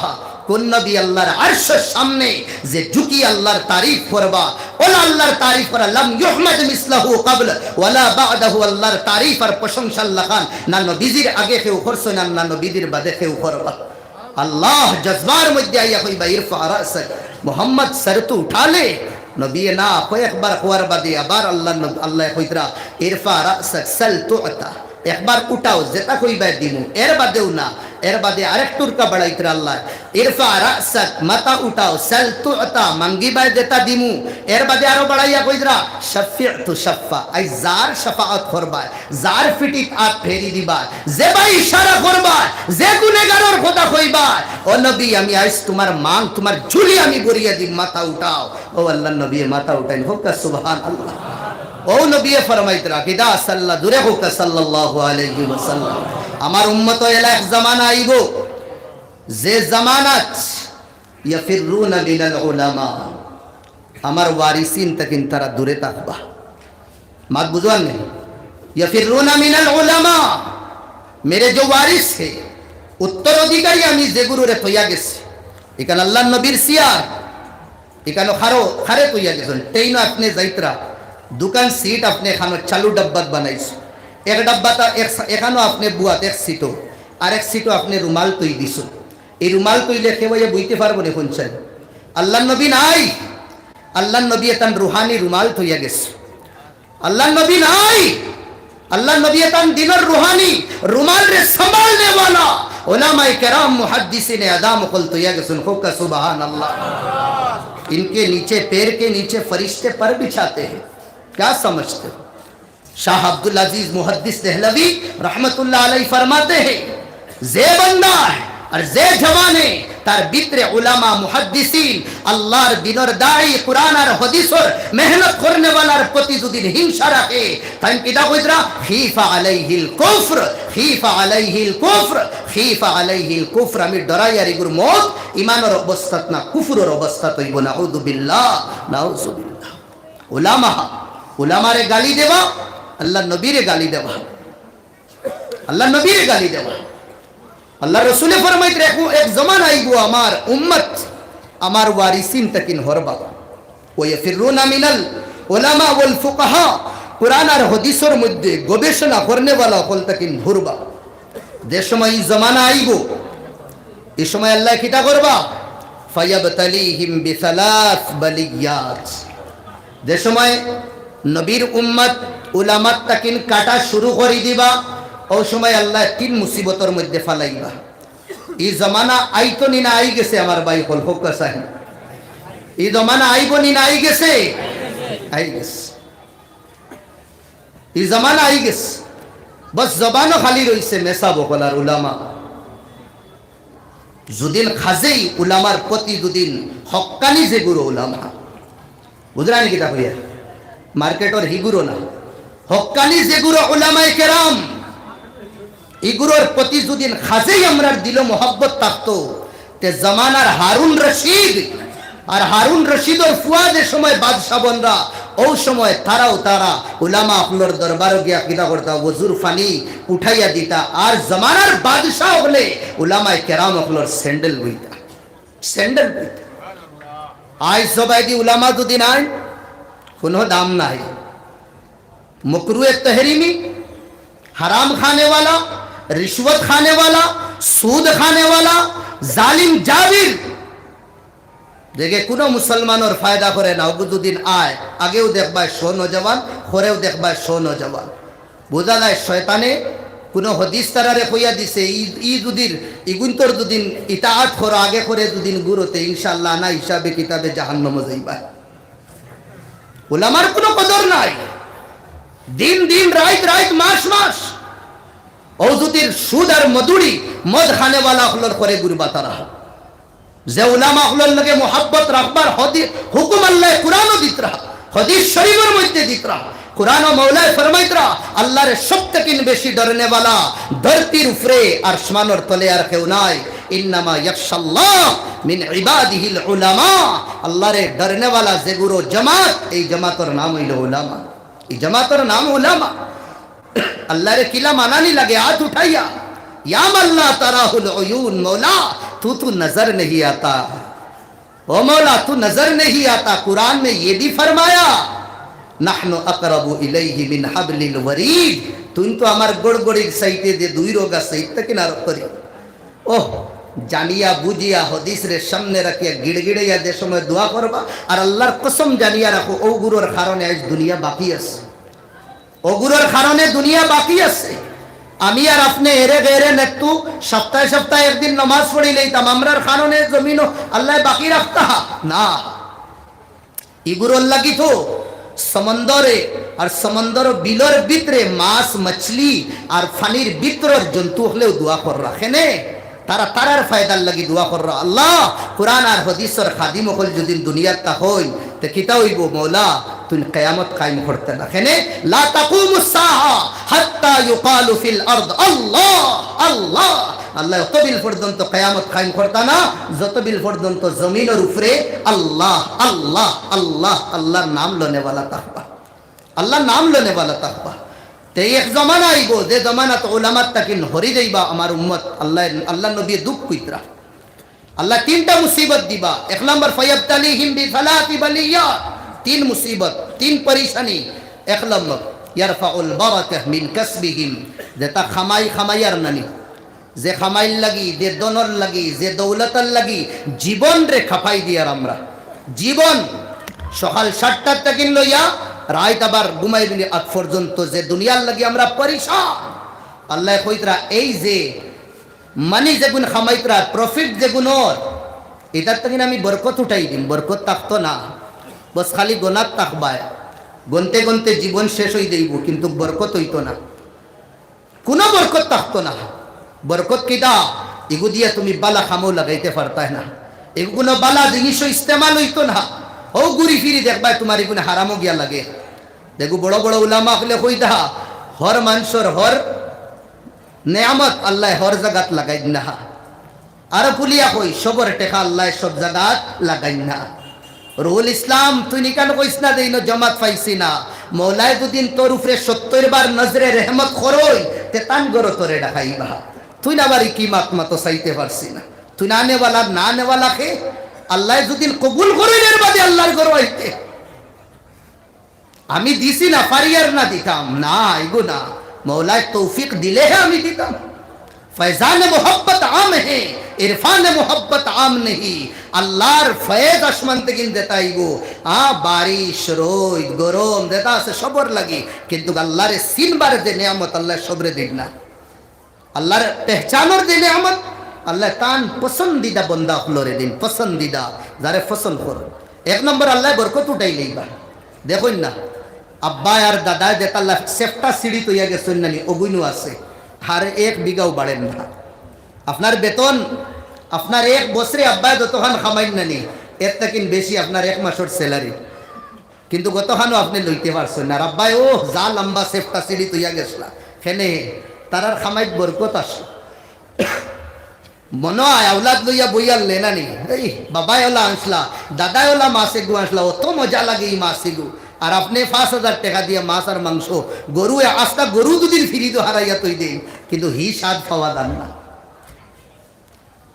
কোন নবী আল্লাহর আরশর সামনে যে ঝুঁকি আল্লাহর তারিফ করবা, ওলা আল্লাহর তারিফ করা, লাম ইউহমাদ মিসলাহু ক্বাবল ওয়ালা বা'দাহু, আল্লাহর তারিফ আর প্রশংসা আল্লাহ খান না নবীজির আগে কেউ করছে না, না নবীজির বাদে কেউ করবা। আল্লাহ জজবার মধ্যে আইয়া কইবা, ইরফা রাসাক, মোহাম্মদ, সর তো উঠা লে। নবী না, কয়েকবার কওয়ার বাদে আবার আল্লাহ নব-, আল্লাহ কইতরা, ইরফা রাসাক সাল তু'তা, একবার উঠাও, যেটা কইবায় দিমু, এর বাদেও না, এর বাদে আরেক টুরকা বাড়াইতরা আল্লাহ, ইরফা রাসাক, মাথা উঠাও, সাল তু'তা, মাঙ্গিবায় যেটা দিমু, এর বাদে আরো বাড়াইয়া কইতরা, শাফি'তু শাফা, আই যার শাফাআত করবায়, যার ফিটিত আত ফেরি দিবা, যে ভাই ইশারা করবা, যে গুনেগারর কথা কইবা, ও নবী, আমি আইজ তোমার মাং, তোমার ঝুলি আমি ভরিয়া দিম, মাথা উঠাও। ও আল্লাহর নবী মাথা উঠাইন, হোক সুবহানাল্লাহ। ও নবী ফরমাইতরা, কিদা সাল্লা, জুরে হোক সাল্লাল্লাহু আলাইহি ওয়াসাল্লাম। আমার উম্মত এলা এক জামানা আইবো, যে জামানাত ইয়াফিররুনা মিনাল উলামা, আমার ওয়ারিসিন তাকিন তারা দূরে থাকবা। মাত বুঝো আর নি? ইয়াফিররুনা মিনাল উলামা, মেরে যে ওয়ারিস হে, উত্তরাধিকারী আমি যেগুরুরে থইয়া গেছি। ইখান আল্লাহর নবীর চেয়ার, ইখানো খারো, খারে থইয়া গেছইন। ট্রেইনো আপনে যাইতরা, দুখান সিট আপনে এখানো চালু ডাব্বাত বানাইছো। এক ডাব্বাত এক, এখানো আপনে বুয়াত এক সিটো, আরেক সিটো আপনে রুমাল থই দিছো। এই রুমাল থইলে কেউ আইয়া বইতে পারবো নি? হুনছইন? আল্লাহর নবী নাই, আল্লাহর নবী এতান রুহানি রুমাল থইয়া গেছে। আল্লাহর নবী নাই, আল্লাহর নবী এতান দিনর রুহানি রুমাল রে সামালনেওয়ালা উলামায়ে কেরাম মুহাদ্দিসিনে আযম অকল থইয়া গেছইন। হোক সুবহানাল্লাহ। ইনকে নিচে, পের কে নিচে ফরিশতে পর বিছাতে হ্যায়। ক্যা সমঝতে হো? শাহ আব্দুল আজিজ মুহাদ্দিস দেহলভী রহমতুল্লাহ আলাইহি ফরমাতে হ্যায়, যে বান্দা আর যে জওয়ানে তার ভিতরে উলামা মুহাদ্দিসিন, আল্লাহর দিনর দায়ী, কুরআন আর হাদিসর মেহনত করনেওয়ালার প্রতি যদি হিংসা রাখে, তাইন কিতা কইতরা? খিফা আলাইহিল কুফর, খিফা আলাইহিল কুফর, খিফা আলাইহিল কুফর। আমি ডরাইয়ার ইগুর মউত ইমানর অবস্থাত না, কুফুরর অবস্থাত অইবো। নাউযুবিল্লাহ, নাউযুবিল্লাহ। উলামা, উলামারে গালি দেওয়া, আল্লাহর নবীরে গালি দেওয়া, আল্লাহর নবীরে গালি দেওয়া। আল্লাহর রসুলে ফরমাইতরা, এক, এক জমানা আইবো আমার উম্মত, আমার ওয়ারিসিন তাকিন হরবা। ওয়াফিররুনা মিনাল উলামা ওয়াল ফুকাহা, কুরআন আর হাদিসর মধ্যে গবেষণা করনেওয়ালা অকল তাকিন হরবা। যে সময় ই জমানা আইবো, ই সময় আল্লায় কিতা করবা? ফায়াবতালিহিম বিসালাস বালিয়াত। যে সময় নবীর উম্মত উলামাত তাকিন কাটা শুরু করি দিবা, ও সময় আল্লায় তিন মুসিবতর মধ্যে ফালাইবা। ই জমানা আইতো নি না আই গেছে? আমার ভাই অকল, হোক সাহেব, ই জমানা আইবো নি না আই গেছে? আই গেছে। ই জমানা আই গেছে, বস জবানো খালি রইছে মেসাব অকল আর উলামা। যুদিন খাজেই উলামার প্রতি যুদিন হক্কানি যেগুরো উলামা, বুঝরা নি কিতা কইয়ার? মার্কেটর হিগুরো না, হক্কানি যেগুরো উলামায়ে কেরাম, ইগুরোর প্রতি যুদিন খাজেই আমরার দিলো মহব্বত থাকতো, তে জমানার হারুন রশিদ আর হারুন রশিদর ফুয়া যে সময় বাদশা বনরা, অউ সময় তারাও তারা উলামা অকলর দরবারো গিয়া কিতা করতা, ওজুর পানি উঠাইয়া দিতা, আর জমানার বাদশাহ অকলে উলামায়ে কেরাম অকলর স্যান্ডেল বইতা, স্যান্ডেল বইতা। আইজ জবাইদি উলামা যুদি নাই, কুনু দাম নাই। মকরুহে তহরিমি, হারাম খানেওয়ালা, রিশওয়াত খানেওয়ালা, সুদ খানেওয়ালা, জালিম জাবির, যেগে কুনু মুসলমানর ফায়দা করে না, অগু যুদিন আয়, আগেও দেখবায় শো নওজওয়ান, পরেও দেখবায় শো নওজওয়ান। বুঝা যায় শয়তানে কুনু হাদিস তারারে কইয়া দিছে, ই, ই যুদির, ইগুইন্তর যুদিন ইতাআত করো, আগে করে যুদিন গুরুতে, ইনশাআল্লাহ না হিসাবে কিতাবে জাহান্নামো যাইবা। উলামার কুনু কদর নাই। দিন দিন, রাইত রাইত, মাস মাস, অউ যুদির সুদ আর মদুড়ি, মদ খানেওয়ালা অকলর করে ঘুরবা তারা। যে উলামা অকলর লগে মুহাব্বত রাখবার হদি-, হুকুম আল্লায় কুরআনো দিতরা, হাদিস শরিফর মধ্যে দিতরা। কুরআনো মওলায় ফরমাইতরা, আল্লারে সব থাকিন বেশি ডরনেওয়ালা ধরতির উপরে আর আসমানর তলে আর কেউ নাই। ইন্নামা ইয়াখশাল্লাহ মিন ইবাদিহিল উলামা। আল্লারে ডরনেওয়ালা যেগুরো জমাত, এই জমাতর নাম অইলো উলামা। এই জমাতর নাম উলামা। আল্লারে কিলা মানানি লাগে আত উঠাইয়া, ইয়া মান লা তারাহুল উয়ুন, মওলা, তু তু নজর নেহি আতা। ও মওলা, তু নজর নেহি আতা। কুরআন মে ইয়ে ভি ফরমায়া, নাহনু আকরাবু ইলাইহি মিন হাবলিল ওয়ারিদ। তুইন তো আমার গড়গড়ির চাইতে যে দুই রগ আছে, ইতা কিনা আরো করি। ওহ, জানিয়া বুঝিয়া হাদিসরে সামনে রাখিয়া গিড়গিড়াইয়া যে সময় দোয়া করবা, আর আল্লার কসম জানিয়া রাখো, অগুরর কারণে আইজ দুনিয়া বাকি আছে। অগুরর কারণে দুনিয়া বাকি আছে। আমি আর আপনে এরে গেরে নেত্তু সপ্তাহে সপ্তাহে একদিন নমাজ পড়িলেইতাম, আমরার কারণে জমিনো আল্লায় বাকি রাখতা না। ইগুরর লাগি তো সমুন্দরে আর সমুন্দর বিলর ভিতরে মাছ, মছলি আর পানির ভিতরর জন্তু অকলেও দোয়া কররা। কেনে? তারা তারার ফায়দার লাগি দোয়া কররা। আল্লাহ, কুরআন আর হাদিসর খাদিম অকল যুদি দুনিয়াত থাকইন, তে কিতা অইবো? মওলা, তুইন কিয়ামত কায়েম করতে না। কেনে? লা তাকুমুস সাআ হাত্তা ইউকালু ফিল আরদ আল্লাহ, আল্লাহ। আল্লায় অতবিল পর্যন্ত কিয়ামত কায়েম করতা না, যতবিল পর্যন্ত জমিনর উপরে আল্লাহ, আল্লাহ, আল্লাহ, আল্লাহর নাম লনেওয়ালা থাকবা। আল্লাহর নাম লনেওয়ালা থাকবা। তে এক জমানা আইবো, যে জমানাত উলামার থাকিন হরি যাইবা আমার উম্মত। আল্লাহ, আল্লাহর নবীয়ে দুখ কইতরা। আল্লায় তিনটা মুসিবত দিবা। এক নম্বর, ফায়াবতালিহিম বিসালাসি বালিয়াত, তিন মুসিবত, তিন পরেশানি। এক নম্বর, ইয়ারফাউল বারাকাহ মিন কাসবিহিম, যেতা কামাই, কামাইয়ার নানি, যে কামাইর লাগি, যে ধনর লাগি, যে দৌলতর লাগি জীবনরে খাপাই দিয়ার আমরা। জীবন সকাল সাতটার থাকিন লইয়া রাইত আবার ঘুমাইবিনি আগ পর্যন্ত যে দুনিয়ার লাগি আমরা পরেশান। আল্লায় কইতরা, এই যে মানি যেগুন কামাইতরা, profit যেগুন অর, ইতার থাকিন আমি বরকত উঠাই দিম, বরকত থাকতো না, বস খালি গনাত থাকবায়, গনতে গনতে জীবন শেষ অই যাইবো, কিন্তু বরকত অইতো না। কুনু বরকত থাকতো না। বরকত কিতা? ইগু দিয়া তুমি বালা কামও লাগাইতে পারতায় না, ইগুনো বালা জিনিসও ইস্তেমাল অইতো না। অউ ঘুরি ফিরি দেখবায় তুমার ইগুনো হারামও গিয়া লাগে। দেখো বড় বড় উলামা অকলে কইতা, হর মানষর হর নেয়ামত আল্লায় হর জাগাত লাগাইন না। আরো খুলিয়া কই, সবর টেকা আল্লায় সব জাগাত লাগাইন না। রুহুল ইসলাম, তুইন ইখান কইস না যে ইনো জমাত পাইছি না। মওলায় যুদি তোর উপরে সত্তইর বার নজরে রহমত করইন, তে তান ঘরো তোরে ডাকাইবা। তুইন আবার ই কি মাত মাতো চাইতে পারছি না। তুইন আনেওয়ালা না আনেওয়ালা কে? আল্লায় যুদি কবুল করইন এর বাদে আল্লার ঘরো আইতে। আমি দিছি না, পারিয়ার না দিতাম না, ইগু না। মওলায় তৌফিক দিলেহে আমি দিতাম। ফয়জান মোহব্বত আম হে, ইরফান মোহব্বত আম নেহি। আল্লার ফয়েজ আসমান থাকিন যেতা আইবো, আ, বারিশ, রইদ, গরম যেতা আছে সবর লাগি, কিন্তু আল্লারে চিনবার যে নিয়ামত আল্লায় সবরে দিন না। আল্লার পেহচানর যে নিয়ামত, আল্লায় তান পছন্দিদা বন্দা অকলরে দিন, পছন্দিদা, যারে পছন্দ করইন। এক নম্বর আল্লায় বরকত উঠাইলাইবা। দেখইন না, আব্বায় আর দাদায় যেতা আল্লায় সেফটা সিঁড়ি তৈয়া গেছইন নানি, অগুইনও আছে। আর এক বিঘাও বাড়ের না। আপনার বেতন, আপনার এক বছরে আব্বায় যতখান কামাইন নানি, এর থাকিন বেশি আপনার এক মাসর salary। কিন্তু গতখানও আপনে লইতে পারছইন না। আর আব্বায় ও যা লম্বা সেফটা সিঁড়ি তৈয়া গেছলা, কেনে তারার কামাইত বরকত আছে। মনো অয় আওলাদ লইয়া বইয়ার লেনানি, এই বাবায় ওলা আনছলা, দাদায় ওলা মাছ এগু আনছলা, অত মজা লাগে ই মাছ এগু। আর আপনে পাঁচ হাজার টেকা দিয়া মাছ আর মাংস, গরু, আস্তা গরু দুদিন ফিরি তো হারাইয়া তৈ দেইন, কিন্তু হি স্বাদ পাওয়া যার না।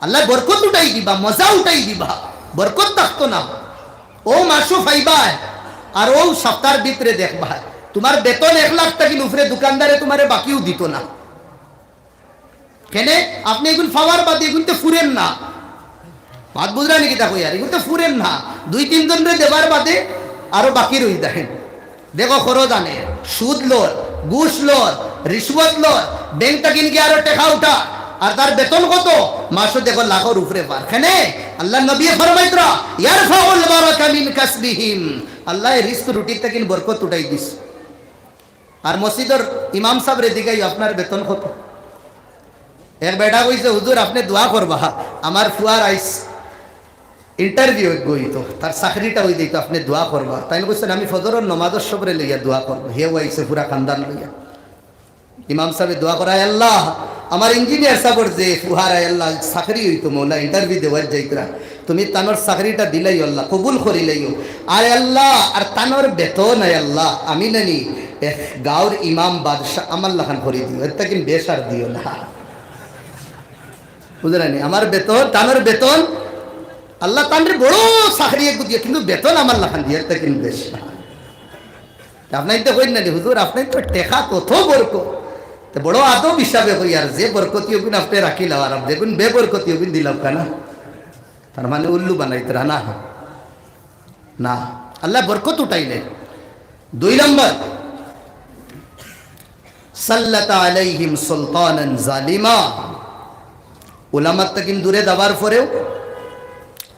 আল্লায় বরকত উঠাই দিবা, মজা উঠাই দিবা, বরকত থাকতো না। অউ মাসো পাইবায়, আর অউ সপ্তার ভিতরে দেখবায়, তুমার বেতন এক লাখ থাকিন উপরে দোকানদারে তুমারে বাকিউ দিতো না। কেনে? আপনে এগুন পাওয়ার বাদে এগুনতে ফুরের না। মাত বুঝরা নি কিতা কইয়ার? এগুনতে ফুরের না। দুই তিনজনরে দেবার বাদে আরো বাকি রই যায়। দেখো, খরচ আনে, সুদ লর, ঘুষ লর, রিশওয়াত লর, ব্যাংক থাকিন গিয়া আরো টেকা উঠা, আর তার বেতন কত? মাসো দেখো লাখর উপরে পার। কেনে? আল্লার নবীয়ে ফরমাইতরা, "ইয়ারফাউল বারাকা মিন কাসবিহিম।" আল্লায় রিজক রুটির থাকিন বরকত উঠাই দিস। আর মসজিদর ইমাম সাবরে জিগাইও, "আপনার বেতন কত?" এক বেটা কইছে, "হুজুর, আপনে দোয়া করবা, আমার ফুয়ার আইজ interview অইতো, তার চাকরিটা অই যাইতো, আপনে দোয়া করবা।" তাইন কইছইন, "আমি ফজরর নমাজর সবরে লইয়া দোয়া করবো।" হেউ আইছে পুরা খান্দান লইয়া। ইমাম সাবে দোয়া করা, "আয় আল্লাহ, আমার ইঞ্জিনিয়ার সাবর যে ফুয়ার, আয় আল্লাহ, চাকরি অইতো, মৌলা, interview দেওয়ার যাইতরা, তুমি তানর চাকরিটা দিলাইও আল্লাহ, কবুল করিলাইও। আয় আল্লাহ, আর তানর বেতন, আয় আল্লাহ, আমি নানি এক গাঁওর ইমাম বাদশাহ আমার লাখান করি দিও, এর থাকিন বেশ আর দিও না।" বুঝরা নি? আমার বেতন, তানর বেতন, আল্লাহ তানরে বড় চাকরি এগু দিও, কিন্তু বেতন আমার লাখান দিও, এর থাকিন বেশ না। তে আপনাইনতে কইন না নি, "হুজুর, আপনাইনতে টেকাত অত বরকত।" তে বড় আদব হিসাবে কইয়ার, যে বরকতি অগুন আপনে রাখিলাও, আর যেগুন বেবরকতি অগুন দিলাও কেনে? তার মানে উল্লু বানাইতরা না। না, আল্লায় বরকত উঠাইলে। দুই নম্বর, সাল্লাতা আলাইহিম সুলতানান জালিমা। উলামার থাকিন দূরে যাওয়ার পরেও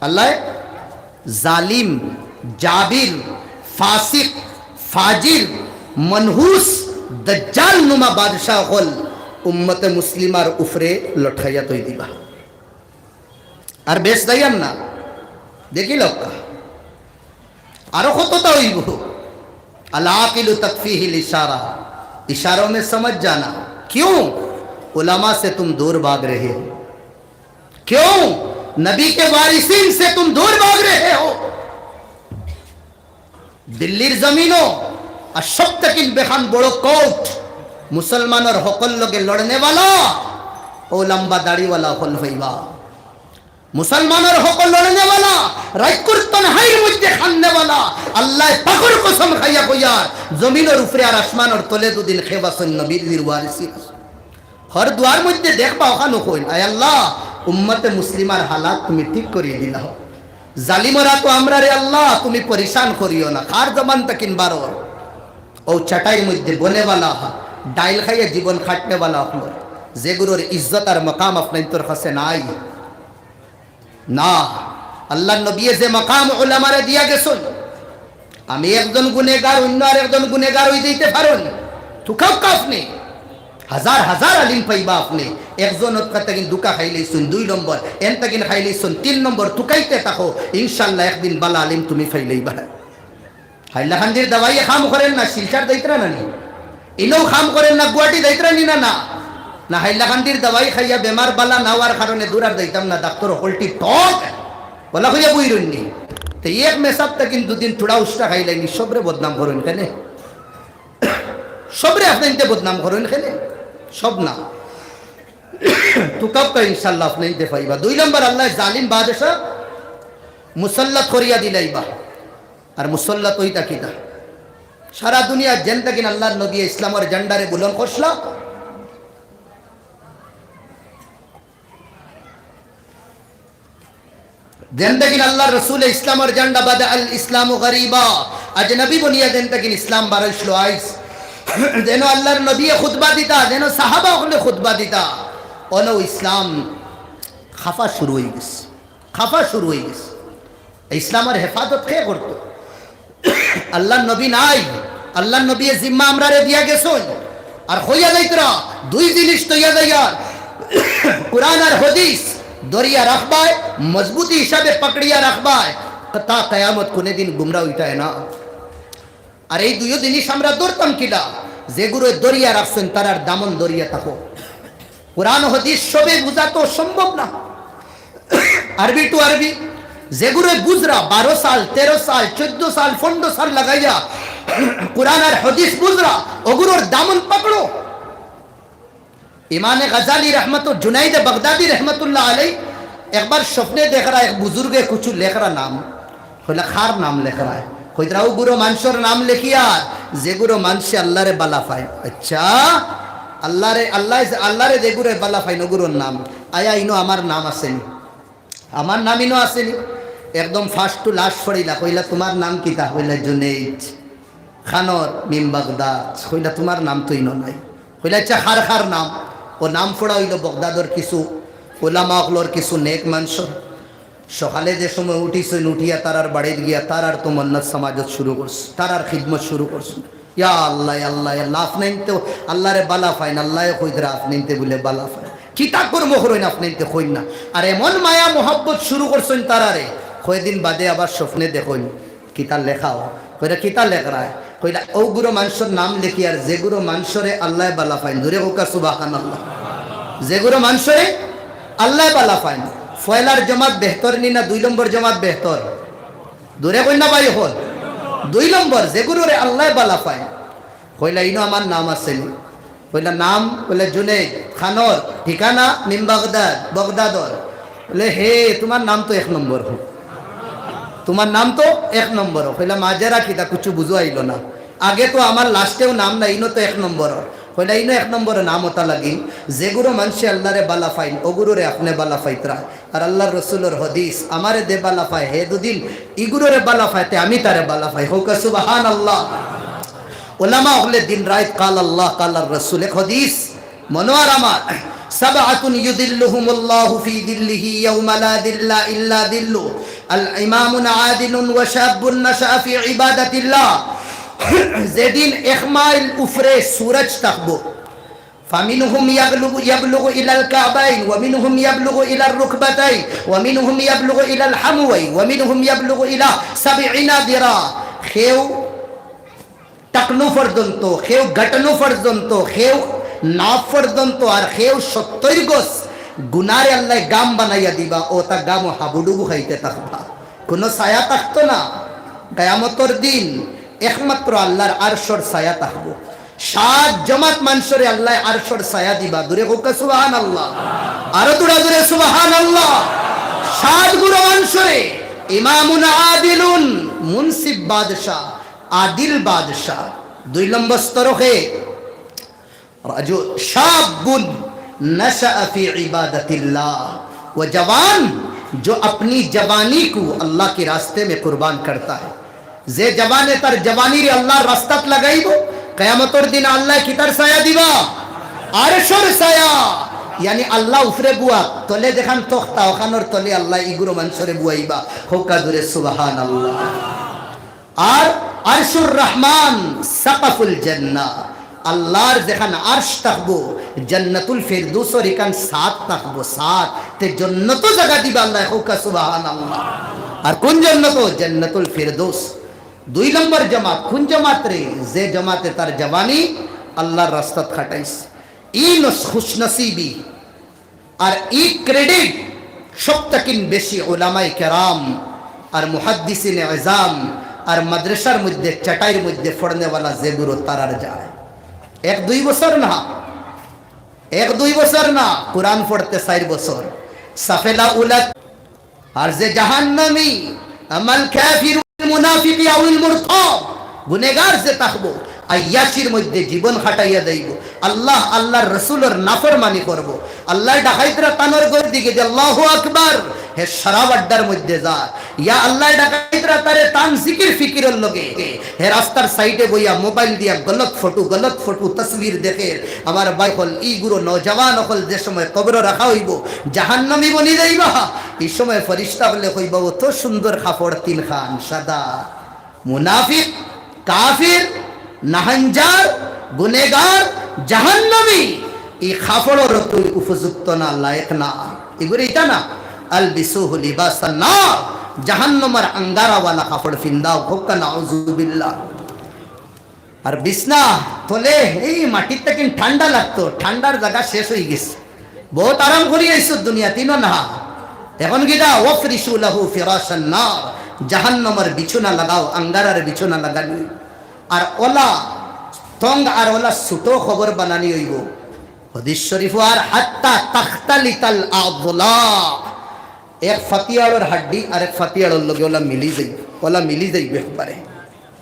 আল্লায় জালিম, জাবির, ফাসিক, ফাজির, মনহুস, দাজ্জাল নুমা বাদশাহ অকল উম্মতে মুসলিমার উপরে লটকাইয়া তৈ দিবা। আর বেশ যাইয়ার না, দেখিলাউক্কা। আরো কততা অইবো। আল আকিলু তাকফিহিল ইশারা, ইশারা মে সমঝ জানা। কিয়ুম উলামা সে তুম দূর ভাগ রহে হো? কিয়ুম নবী কে ওয়ারিসিন সে তুম দূর ভাগ রহে হো? দিল্লির জমিনো আর সব থাকিন বেখান বড় কোর্ট, মুসলমানর হকর লগে লড়নেওয়ালা, অউ লম্বা দাড়িওয়ালা অকল পাইবা। মুসলমানর হকর লড়নেওয়ালা, রাইত কুর তনহাইর মধ্যে কান্দেওয়ালা, আল্লায় পাকর কসম খাইয়া কইয়ার, জমিনর উপরে আর আসমানর তলে দুদিন খেবাসন নবীর ওয়ারিসিন। হর দোয়ার মধ্যে দেখবা অখানো কইন, "আয় আল্লাহ, উম্মতে মুসলিমার হালাত তুমি ঠিক করিয়া দিলাও। জালিমরা তো আমরারে আল্লাহ তুমি পরিশান করিও না।" কার জবান থাকিন বারর? অউ চাটাইর মধ্যে বনেওয়ালা, ডাইল খাইয়া জীবন কাটনেওয়ালা অকলর, যেগুলোর ইজ্জত আর মকাম আপনাইনতর কাছে নাই। না, আল্লার নবীয়ে যে মাকাম উলামারে দিয়া গেছইন, আমি একজন গুনেগার, অইন্য আর একজন গুনেগার অই যাইতে পারইন। তুকাউক্কা আপনে, হাজার হাজার আলিম পাইবা আপনে। একজন অতকা থাকিন ধুকা খাইলাইছইন, দুই নম্বর, এন থাকিন খাইলাইছইন, তিন নম্বর, তুকাইতে থাকো, ইনশাআল্লাহ একদিন বালা আলিম তুমি পাইলাইবা। হাইলাকান্দির দাওয়াইয়ে কাম করের না, শিলচর যাইতরা না নি? ইনও কাম করের না, গুয়াহাটি যাইতরা নি না, না? না, হাইলাকান্দির দাওয়াই খাইয়া বেমার বালা না অওয়ার কারণে দূর আর যাইতাম না, ডাক্তর হকলটি টক। বলা কইয়া বই রইননি। তে এক মেসাব থাকিন দুদিন থুড়া উষ্টা খাইলাইনি, সবরে বদনাম করইন কেনে? সবরে আপনাইনতে বদনাম করইন কেনে? সব না। তুকাউক্কা ইনশাআল্লাহ আপনাইনতে পাইবা। দুই নম্বর, আল্লায় জালিম বাদশা মুসাল্লাত করিয়া দিলাইবা। আর মুসাল্লাত অইতা কিতা? সারা দুনিয়াত যেন থাকিন আল্লার নবীয়ে ইসলামর ঝান্ডারে বুলন্দ করছলা, যেন থাকিন আল্লার রসুলে ইসলামর ঝান্ডা, বাদা আল ইসলামু গরিবা, আজনবী বনিয়া যেন থাকিন ইসলাম বারইছলো আইজ, যেন আল্লার নবীয়ে খুতবা দিতা, যেন সাহাবা অকলে খুতবা দিতা, অনো ইসলাম খাফা শুরু অইগেছে। খাফা শুরু অইগেছে। ইসলামর হেফাজত কে করতো? আল্লার নবী নাই। আল্লার নবীয়ে জিম্মা আমরারে দিয়া গেছইন। আর কইয়া যাইতরা, দুই জিনিস থইয়া যাইয়ার, কুরআন আর হাদিস ধরিয়া রাখবায়, মজবুতি হিসাবে পাকড়িয়া রাখবায়, তা কিয়ামত কুনুদিন গুমরা অইতায় না। আর এই দুইও জিনিস আমরা ধরতাম কিলা? যেগুরে ধরিয়া রাখছইন, তারার দামন ধরিয়া থাকো। কুরআন হাদিস সবে বুঝা তো সম্ভব না, আরবি to আরবি। যেগুরে বুঝরা বারো সাল, তেরো সাল, চৌদ্দ সাল, পনরো সাল লাগাইয়া কোরআন আর হাদিস বুঝরা, অগুরর দামন পাকড়ো। ইমামে গাজালি রহমত, জুনাইদে বাগদাদি রহমতুল্লাহ আলাই একবার স্বপ্নে দেখরা এক বুজুর্গে কুছু লেখরা নাম, কইলা, "কার নাম লেখরায়?" কইতরা, "অগুরো মানষর নাম লেখিয়ার, যেগুরো মানষে আল্লারে বালা পায়।" আচ্ছা, আল্লারে, আল্লাহ, আল্লারে যেগুরো বালা পাইন, অগুরর নাম। আয়া, ইনো আমার নাম আছে নি? আমার নাম ইনো আছে নি? একদম first to last পড়িলা, কইলা, "তুমার নাম কিতা?" কইলা, "জুনেইদ।" "কানর?" "মিন বাগদাদ।" কইলা, "তুমার নাম তো ইনো নাই।" কইলা, "আচ্ছা, কার কার নাম?" অউ নাম পড়া অইলো বাগদাদর কিছু উলামা অকলর, কিছু নেক মানষর। সকালে যে সময় উঠিছইন, উঠিয়া তারার বাড়িত গিয়া তারার তো মন্নত সমাজত শুরু করছইন, তারার খিদমত শুরু করছইন। "ইয়া আল্লাহ, ইয়া আল্লাহ, ইয়া আল্লাহ, আফনাইন্তে আল্লারে বালা পাইন।" আল্লায় কইতরা, "আফনাইন্তে বুলে বালা পাইন।" কিতা কর্ম করইন আফনাইন্তে কইন না। আর এমন মায়া মোহাব্বত শুরু করছইন তারারে, কয়দিন বাদে আবার স্বপ্নে দেখইন, "কিতা লেখাও?" কইরা, "কিতা লেখরায়?" কইলা, "অগুরো মানষর নাম লেখিয়ার, যেগুরো মানষরে আল্লায় বালা পাইন।" জুরে কউক্কা সুবহানাল্লাহ। যেগুরো মানষরে আল্লায় বালা পাইন। পয়লার জমাত বেহতর নি না দুই নম্বর জমাত বেহতর? জুরে কইন না ভাই অকল। দুই নম্বর, যেগুরোরে আল্লায় বালা পাইন। কইলা, "ইনো আমার নাম আছে নি?" কইলা, "নাম?" কইলা, "জুনেইদ।" "কানর?" "ঠিকানা?" "মিন বাগদাদ।" "বাগদাদর?" বলে, "হে, তুমার নাম তো এক নম্বর, তুমার নাম তো এক নম্বর।" কইলা, "মাজেরা কিতা, কুছু বুঝো আইলো না? আগে তো আমার লাস্টেও নাম নাই, ইনো তো এক নম্বর।" কইলা, "ইনো এক নম্বর নাম অতা লাগিল, যেগুরো মানষে আল্লারে বালা পাইন, অগুরোরে আফনে বালা পাইতরা।" আর আল্লার রসুলর হাদিস, "আমারে যে বালা পায়, হে যুদি ইগুরোরে বালা পায়, তে আমি তারে বালা পাই।" কউক্কা সুবহানাল্লাহ। উলামা অকলে দিন রাইত কাল আল্লাহ, কাল আর রসুল, এক হাদিস মনো আর আমার, "সাবআতুন ইউযিল্লুহুমুল্লাহু ফি যিল্লিহি ইয়াওমা লা যিল্লা ইল্লা যিল্লু, আল ইমামুন আদিলুন ওয়া শাবুন নাশাআ ফি ইবাদাতিল্লাহ।" যেদিন এক মাইল উপরে সূরজ থাকবো, "ফামিনহুম ইয়াবলুগু, ইয়াবলুগু ইলাল কাবাইন, ওয়া মিনহুম ইয়াবলুগু ইলার রুকবাতাইন, ওয়া মিনহুম ইয়াবলুগু ইলাল হামওয়াইন, ওয়া মিনহুম ইয়াবলুগু ইলা সাবঈনা যিরা।" কেউ টাকনু পর্যন্ত, কেউ গাটনু পর্যন্ত, কেউ নাফ পর্যন্ত, আর কেউ সত্তইর গজ গুনারে আল্লায় গাম বানাইয়া দিবা, অতা গামো হাবুডুবু খাইতে থাকবা, কুনু ছায়া থাকতো না। কিয়ামতর দিন একমাত্র আল্লার আরশর ছায়া থাকবো। সাত জমাত মানষরে আল্লায় আরশর ছায়া দিবা। জুরে কউক্কা সুবহানাল্লাহ। আরো থুড়া জুরে সুবহানাল্লাহ। সাত গুরু মানষরে, ইমামুন আদিলুন, মুনসিফ বাদশা, আদিল বাদশা। দুই নম্বর স্তরকে রাজু-, শাবুন নাশাআ ফি ইবাদাতিল্লাহ, ও জওয়ান, জো আপনি জওয়ানি কো আল্লাহ কে রাস্তে মে কুরবান করতা হে। যে জওয়ানে তার জওয়ানিরে আল্লার রাস্তাত লাগাইবো, কিয়ামতর দিন আল্লায় কিতার ছায়া দিবা? আরশর ছায়া। ইয়ানি আল্লা উপরে বুয়া, তলে যেখান তখতা, অখানর তলে আল্লায় ইগুরো মানষরে বুয়াইবা। কউক্কা জুরে সুবহানাল্লাহ। আর আরশুর রহমান সাকাফুল জান্নাহ, আল্লার যেখান আরশ থাকবো, জান্নাতুল ফেরদৌসর ইখান ছাদ থাকবো, ছাদ। তে জন্নতো জাগা দিবা আল্লায়, কউক্কা সুবহানাল্লাহ। আর কুন জন্নত? জান্নাতুল ফেরদৌস। দুই নম্বর জমাত, কুন জমাত রে? যে জমাতে তার জওয়ানি আল্লার রাস্তাত খাটাইছে। ই নস-, খুশনসিবি। আর ই credit সব থাকিন বেশি উলামায়ে কেরাম আর মুহাদ্দিসিনে এজাম আর মাদ্রাসার মধ্যে চাটাইর মধ্যে পড়নেওয়ালা যেগুরো তারার যায়। এক দুই বছর না, এক দুই বছর না, কোরআন পড়তে চাইর বছর। সাফেলা উলাত আর যে জাহান্নামী, আমাল কাফির, মুনাফিক আউল মুরতাব, গুনেগার যে থাকবো, আইয়াশির মধ্যে জীবন খাটাইয়া যাইবো, আল্লাহ, আল্লার রসুলর নাফরমানি করবো, আল্লায় ডাকাইতরা তানর ঘর দিকে যে আল্লাহু আকবার, হে শরাব আড্ডার মধ্যে যায়, ইয়া আল্লায় ডাকাইতরা তারে তান জিকির ফিকিরর লগে, হে রাস্তার সাইডে বইয়া মোবাইল দিয়া গলত ফটো, গলত ফটো তসবির দেখের। আমার ভাই অকল, ইগুরো নওজওয়ান অকল যে সময় কবরো রাখা অইবো, জাহান্নামী বনি যাইবা, ই সময় ফিরিস্তা অকলে কইবা, "অত সুন্দর কাপড় তিনখান সাদা।" মুনাফিক, কাফির, নাহাঞ্জার, গুনেগার, জাহান্নামী, ই কাপড়র তুই উপযুক্ত না, লায়েক না। ইগুরে ইতা না, আলবিসুহু লিবাসান নার, জাহান্নামর আঙ্গারাওয়ালা কাপড় ফিন্দাও, কউক্কা নাউজুবিল্লাহ। আর বিছনা তলে এই মাটির থাকিন ঠান্ডা লাগতো, ঠান্ডার জাগা শেষ অইগেছে। বউত আরাম করি আইছো দুনিয়াত, ইনো না। এখন কিতা? ওয়াফরিশু লাহু ফিরাশান নার, জাহান্নামর বিছনা লাগাও, আঙ্গারার বিছনা লাগানি। আর অলা তং আর অলা ছোট কবর বানানি অইবো। হাদিস শরীফো আর হাত্তা তাখতালিতাল আযলা, এক ফাতিয়াড়র হাড্ডি আর এক ফাতিয়াড়র লগে অলা মিলি যাইবো, অলা মিলি যাইবো একবারে।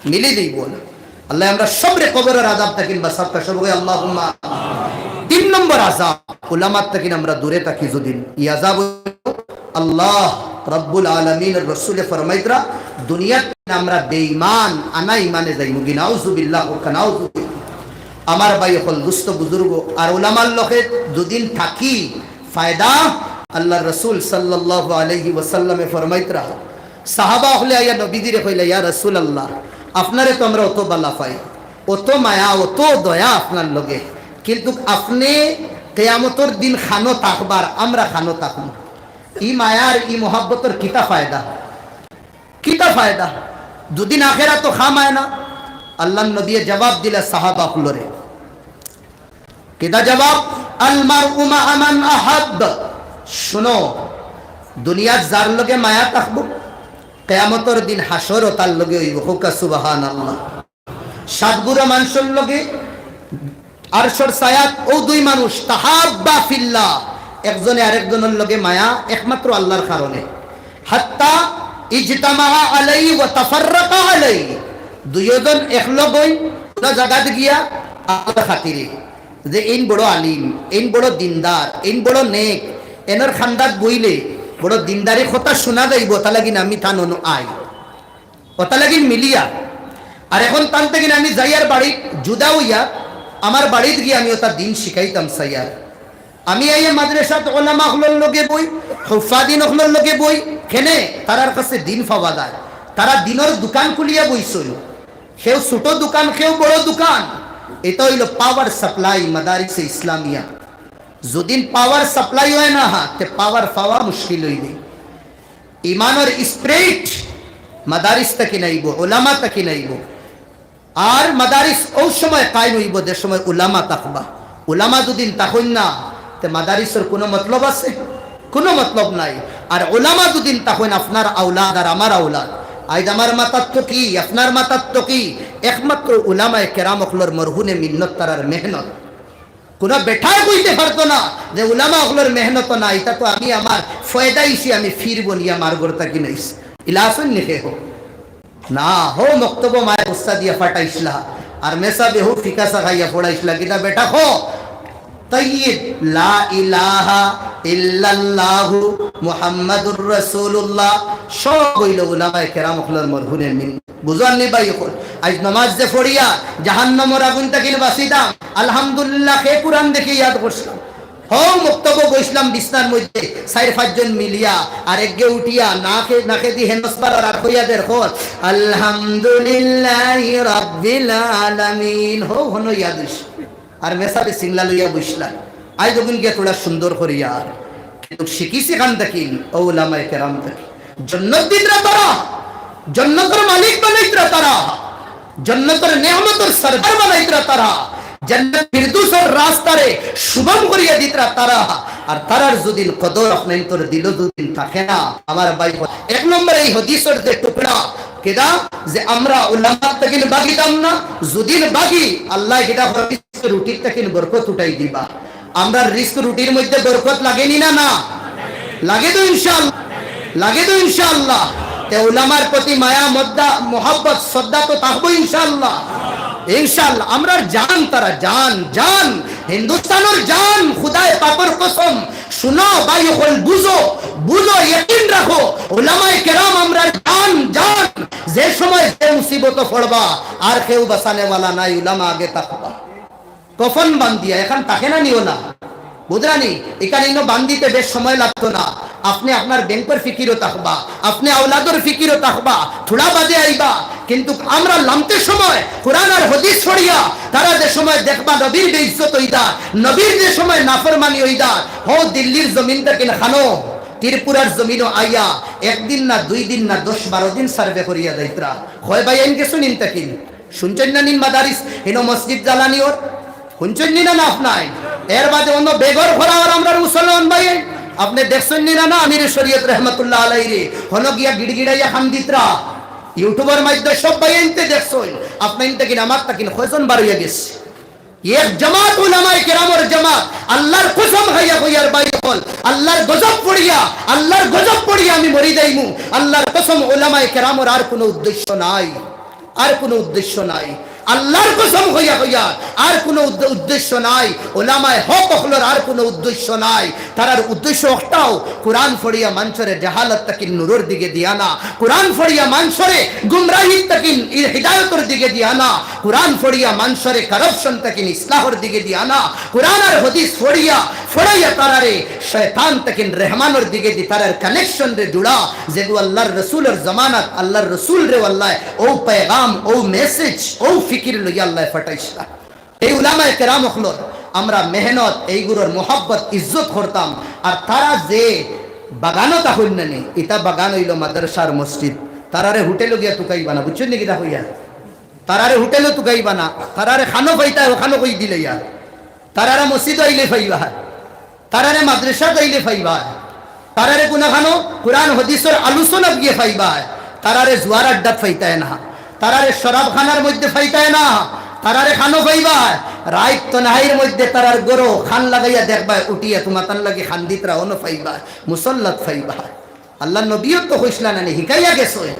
মিলি যাইবো না। আল্লাহ আমরা সবরে কবরর আযাব থাকিন বাঁচাউক্কা, সবে কই আল্লাহুম্মা। তিন নম্বর আযাব, উলামার থাকিন আমরা দূরে থাকি যুদি, ই আযাব অইলো আল্লাহ রাব্বুল আলামিনর রসুলে ফরমাইতরা, দুনিয়াত আমরা বেঈমান, আনা ইমানে যাইমুগি, নাউজুবিল্লাহ, নাউজুবিল্লাহ। আমার ভাই অকল, দুস্ত বুজুর্গ, আর উলামার লগে যুদি থাকি ফায়দা, আল্লাহর রসুল সাল্লাল্লাহু আলাইহি ওয়াসাল্লামে ফরমাইতরা, সাহাবা অকলে আইয়া নবীজিরে কইলা, "ইয়া রাসূলুল্লাহ, আপনারে তো আমরা অত বালা পাই, অত মায়া, অত দয়া আপনার লগে, কিন্তুক আপনে কিয়ামতর দিন খানো থাকবার, আমরা খানো থাকমু। ই মায়ার, ই মহব্বতর কিতা ফায়দা? কিতা ফায়দা? দুদিন আখেরাতো খাম আয় না।" আল্লাহর নবীয়ে জবাব দিলা সাহাবা অকলরে, কিতা জবাব? "আল মারউ মাআ মান আহাব্ব।" শুনো, দুনিয়াত যার লগে মায়া থাকবো, কিয়ামতর দিন হাশরও তার লগে অইবো। কউক্কা সুবহানাল্লাহ। সাত গুরু মানুষর লগে আরশর ছায়াত অউ দুই মানুষ, তাহাব্বা ফিল্লাহ, একজনে আরেকজনর লগে মায়া একমাত্র আল্লাহর কারণে। হাত্তা ইজতামাআ আলাইহি ওয়া তাফাররাকা আলাইহি, দুইওজন একলগ অইন অন্য জাগাত গিয়া আল্লাহর খাতিরে, যে এইন বড় আলিম, এইন বড় দিনদার, এইন বড় নেক, এনর কান্দাত বইলে বড় দিনদারি কথা শুনা যাইবো, অতার লাগিন আমি তান অনো আই, অতার লাগিন মিলিয়া। আর এখন তান থাকিন আমি যাইয়ার বাড়িত জুদা অইয়া, আমার বাড়িত গিয়া আমি অতা দিন শিখাইতাম চাইয়ার। আমি আইয়া মাদ্রাসাত ওলামা অকলর লগে বই, হুফাজিন অকলর লগে বই, কেনে তারার কাছে দিন পাওয়া যায়। তারা দিনর দোকান খুলিয়া বইছইন। কেউ ছোট দোকান, কেউ বড় দোকান। ইটা অইলো power supply মাদারিসে ইসলামিয়া। যুদিন power supply অয় না, হা, তে power পাওয়া মুশকিল অইযায়। ইমানর spirit মাদারিস থাকিন আইবো, ওলামা থাকিন আইবো। আর মাদারিস অউ সময় কায়েম অইবো যে সময় উলামা থাকবা। উলামা যুদিন থাকইন না, তে মাদারিসর কুনু মতলব আছে? কুনু মতলব নাই। আর উলামা যুদিন থাকইন, আপনার আওলাদ আর আমার আওলাদ, আইজ আমার মাথাত তো কি, আপনার মাথাত তো কি, একমাত্র উলামায়ে কেরাম অকলর মরহুনে মিন্নত, তারার মেহনত। কুনু বেটায় কইতে পারতো না যে উলামা অকলর মেহনত না, ইটা তো আমি আমার ফয়দা ইসি আমি ফির বনিয়া মার ঘর থাকিন আইছি। ইলা আছইন নি কেউ? না, হউ মক্তবো মায়ে গুসা দিয়া ফাটাইছলা, আর মেসাবে হউ ফিকা সাখাইয়া ফড়াইছলা, কিতা বেটা কও, তাইয়িব, লা ইলাহা ইল্লাল্লাহু মুহাম্মাদুর রাসূলুল্লাহ, সব অইলো উলামায়ে কেরাম অকলর মরহুনে মিন। বুঝোর নি ভাই অকল? আইজ নমাজ যে ফড়িয়া জাহান্নামর আগুন থাকিন বাঁচিতাম, আলহামদুলিল্লাহ, কে কুরআন দেখি ইয়াদ করছলাম। হউ মক্তবো বইছলাম বিছনার মধ্যে, চাইর পাঁচজন মিলিয়া, আর একগে উঠিয়া নাকে, নাকেদি হেনস পারার আর কইয়া দের কর, "আলহামদুলিল্লাহি রাব্বিল আলামিন।" হউ হনো ইয়াদ অইছে। আর মেসাবে সিংলা লইয়া বইছলা। আইজ অগুন গিয়া থুড়া সুন্দর করিয়া আর। কিন্তুক শিখিছি কান থাকিন, অউ উলামায়ে কেরাম থাকিন। জন্নত দিতরা তারা, জন্নতর মালিক বানাইতরা তারা, জন্নতর নেয়ামতর সরদার বানাইতরা তারা, জন্নত ফিরদৌসর রাস্তারে সুগম করিয়া দিতরা তারা। আর তারার যুদিন কদর আপনাইনতর দিলো যুদিন থাকে না, আমার ভাই, এক নম্বরে ই হাদিসর যে টুকরা, কিতা যে আমরা উলামা থাকিন বাগিতাম না, যুদিন বাগি, আল্লায় কিতা হাদিস রুটির থাকিন বরকত উঠাই দিবা। আমরার রিস্ক রুটির মধ্যে বরকত লাগে নি না? না লাগে তো ইনশাআল্লাহ, লাগে তো ইনশাআল্লাহ। তে উলামার প্রতি মায়া, মদ্দা, মোহাব্বত, শ্রদ্ধা তো থাকবো ইনশাআল্লাহ, ইনশাআল্লাহ। আমরার জান তারা, জান, জান, হিন্দুস্তানর জান, খুদায়ে পাকর কসম। শুনো ভাই অকল, বুঝো, বুঝো, ইয়াকিন রাখো, উলামায়ে কেরাম আমরার জান, জান। যে সময় যে মুসিবতো পড়বা, আর কেউ বাঁচানেওয়ালা নাই, উলামা আগে থাকবা। কফন বান্ধিয়া, এখান থাকে না নি অলা? বুঝরা নি? ইখান ইনো বান্ধিতে বেশ সময় লাগতো না। আপনে আপনার ব্যাংকর ফিকিরো থাকবা, আপনে আওলাদর ফিকিরো থাকবা, থুড়া বাদে আইবা। কিন্তুক আমরা লামতে সময় কুরআন আর হাদিস পড়িয়া, তারা যে সময় দেখবা নবীর বেইজ্জত অইদা, নবীর যে সময় নাফরমানি অইদা, হউ দিল্লির জমিন থাকিন খানো, ত্রিপুরার জমিনো আইয়া, একদিন না, দুই দিন না, দশ বারো দিন সার্ভে করিয়া যাইতরা। কয় ভাই আইন গেছো নিন থাকিন? শুনছইন না নিন মাদারিস, হিনো মসজিদ জ্বালানি অর? শুনছইন নি না, না আপনায়? এর বাদে অন্য বেঘর করা অর আমরার মুসলমান ভাই। আপনে দেখছইন নি না, না আমিরে শরীয়ত রহমতুল্লাহ আলাইরে? হনো গিয়া গিড়গিড়াইয়া কান্দিতরা। YouTube-র মাধ্যমে সব ভাইয়াইন্তে দেখছইন, আপনাইন তাকিন আমার তাকিন কয়জন বার অইয়া গেছে? এক জামাত উলামায়ে কেরামর জামাত, আল্লাহর কসম খাইয়া কইয়ার ভাই অকল, আল্লাহর গজব পড়িয়া, আল্লাহর গজব পড়িয়া আমি মরি যাইমু। আল্লাহর কসম, উলামায়ে কেরামর আর কুনু উদ্দেশ্য নাই, আর কুনু উদ্দেশ্য নাই। আল্লাহর কসম কইয়া কইয়ার, আর কুনু উদ্দে-, উদ্দেশ্য নাই। উলামায়ে হক অকলর আর কুনু উদ্দেশ্য নাই। তারার উদ্দেশ্য একটাউ, কোরআন পড়িয়া মানষরে জাহালত তাকিন নূরর দিকে দিয়া আনা, কোরআন পড়িয়া মানষরে গুমরাহি তাকিন ই-, হিদায়তর দিকে দিয়া আনা, কোরআন পড়িয়া মানষরে corruption তাকিন ইসলাহর দিকে দিয়া আনা, কোরআন আর হাদিস পড়িয়া, পড়াইয়া তারারে শয়তান তাকিন রহমানর দিকে দি তারার connection রে জুড়া, যেগু আল্লাহর রসুলর জমানাত আল্লাহর রসুলরে আল্লায় অউ পয়গাম, অউ message, অউ ফিকির লইয়া আল্লায় পাঠাইছলা। এই উলামায়ে কেরাম অকলর আমরা মেহনত, এইগুলোর মোহাব্বত, ইজ্জত করতাম। আর তারা যে বাগানো তা হইল না নি, ইতা বাগান অইলো মাদ্রাসার মসজিদ। তারারে হোটেলো গিয়া তুকাইবা না, বুঝছইন নি কিতা কইয়ার? তারারে হোটেলো তুকাইবা না, তারারে খানো পাইতা, অখানো কই দিলাইয়ার। তারারে মসজিদো আইলে পাইবা, তারারে মাদ্রাসাত আইলে পাইবা, তারারে কুনাখানো কোরআন হাদিসর আলোচনাত গিয়া পাইবা, তারারে জুয়ার আড্ডাত পাইতায় না, তারারে শরাবখানার মধ্যে পাইতায় না, তারারে খানো পাইবা, রাইত তনহাইর মধ্যে তারার ঘরো খান লাগাইয়া দেখবায়, উঠিয়া তুমাতান লাগি খান্দিতরা অনো পাইবা, মুসল্লাত পাইবা। আল্লাহর নবীও তো কইছলা না নি, হিকাইয়া গেছে।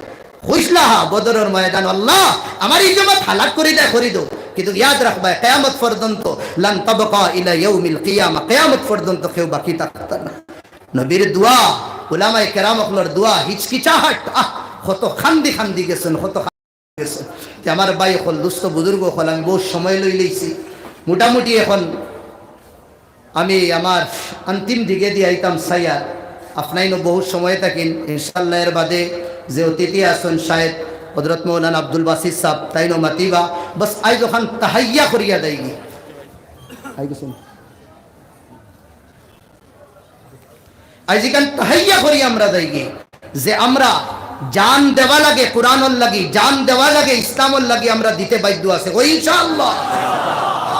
কইছলা হা, বদরর ময়দান, "আল্লাহ, আমার ই জমাত হালাক করি দেও, করি দেও।" কিন্তু ইয়াদ রাখবায়, কিয়ামত পর্যন্ত, লান তাবকা ইলা ইয়াউমিল কিয়ামা, কিয়ামত পর্যন্ত কেউ বাকি থাকতা না। নবীর দোয়া, উলামায়ে কেরাম অকলর দোয়া, হিচকিচাহাট, আহ, কত খান্দি খান্দি গেছইন, কত গেছে। তে আমার ভাই অকল, দুস্ত বুজুর্গ অকল, আমি বহুত সময় লই লইছি। মোটামুটি এখন আমি আমার অন্তিম দিকে দি আইতাম চাইয়ার, আপনাইনও বহুত সময় থাকিন। ইনশাআল্লাহ এর বাদে যে অতিথি আছইন শায়েখ হযরত মৌলানা আব্দুল বাসিত সাব, তাইনও মাতিবা। বাস আইজ অখান তাহাইয়া করিয়া দেইগি। আই গেছইন। আইজ ইখান তাহাইয়া করি আমরা যাইগি যে আমরা জান দেওয়া লাগে কোরআনর লাগি, জান দেওয়া লাগে ইসলামর লাগি, আমরা দিতে বাধ্য আছে। কই ইনশাআল্লাহ।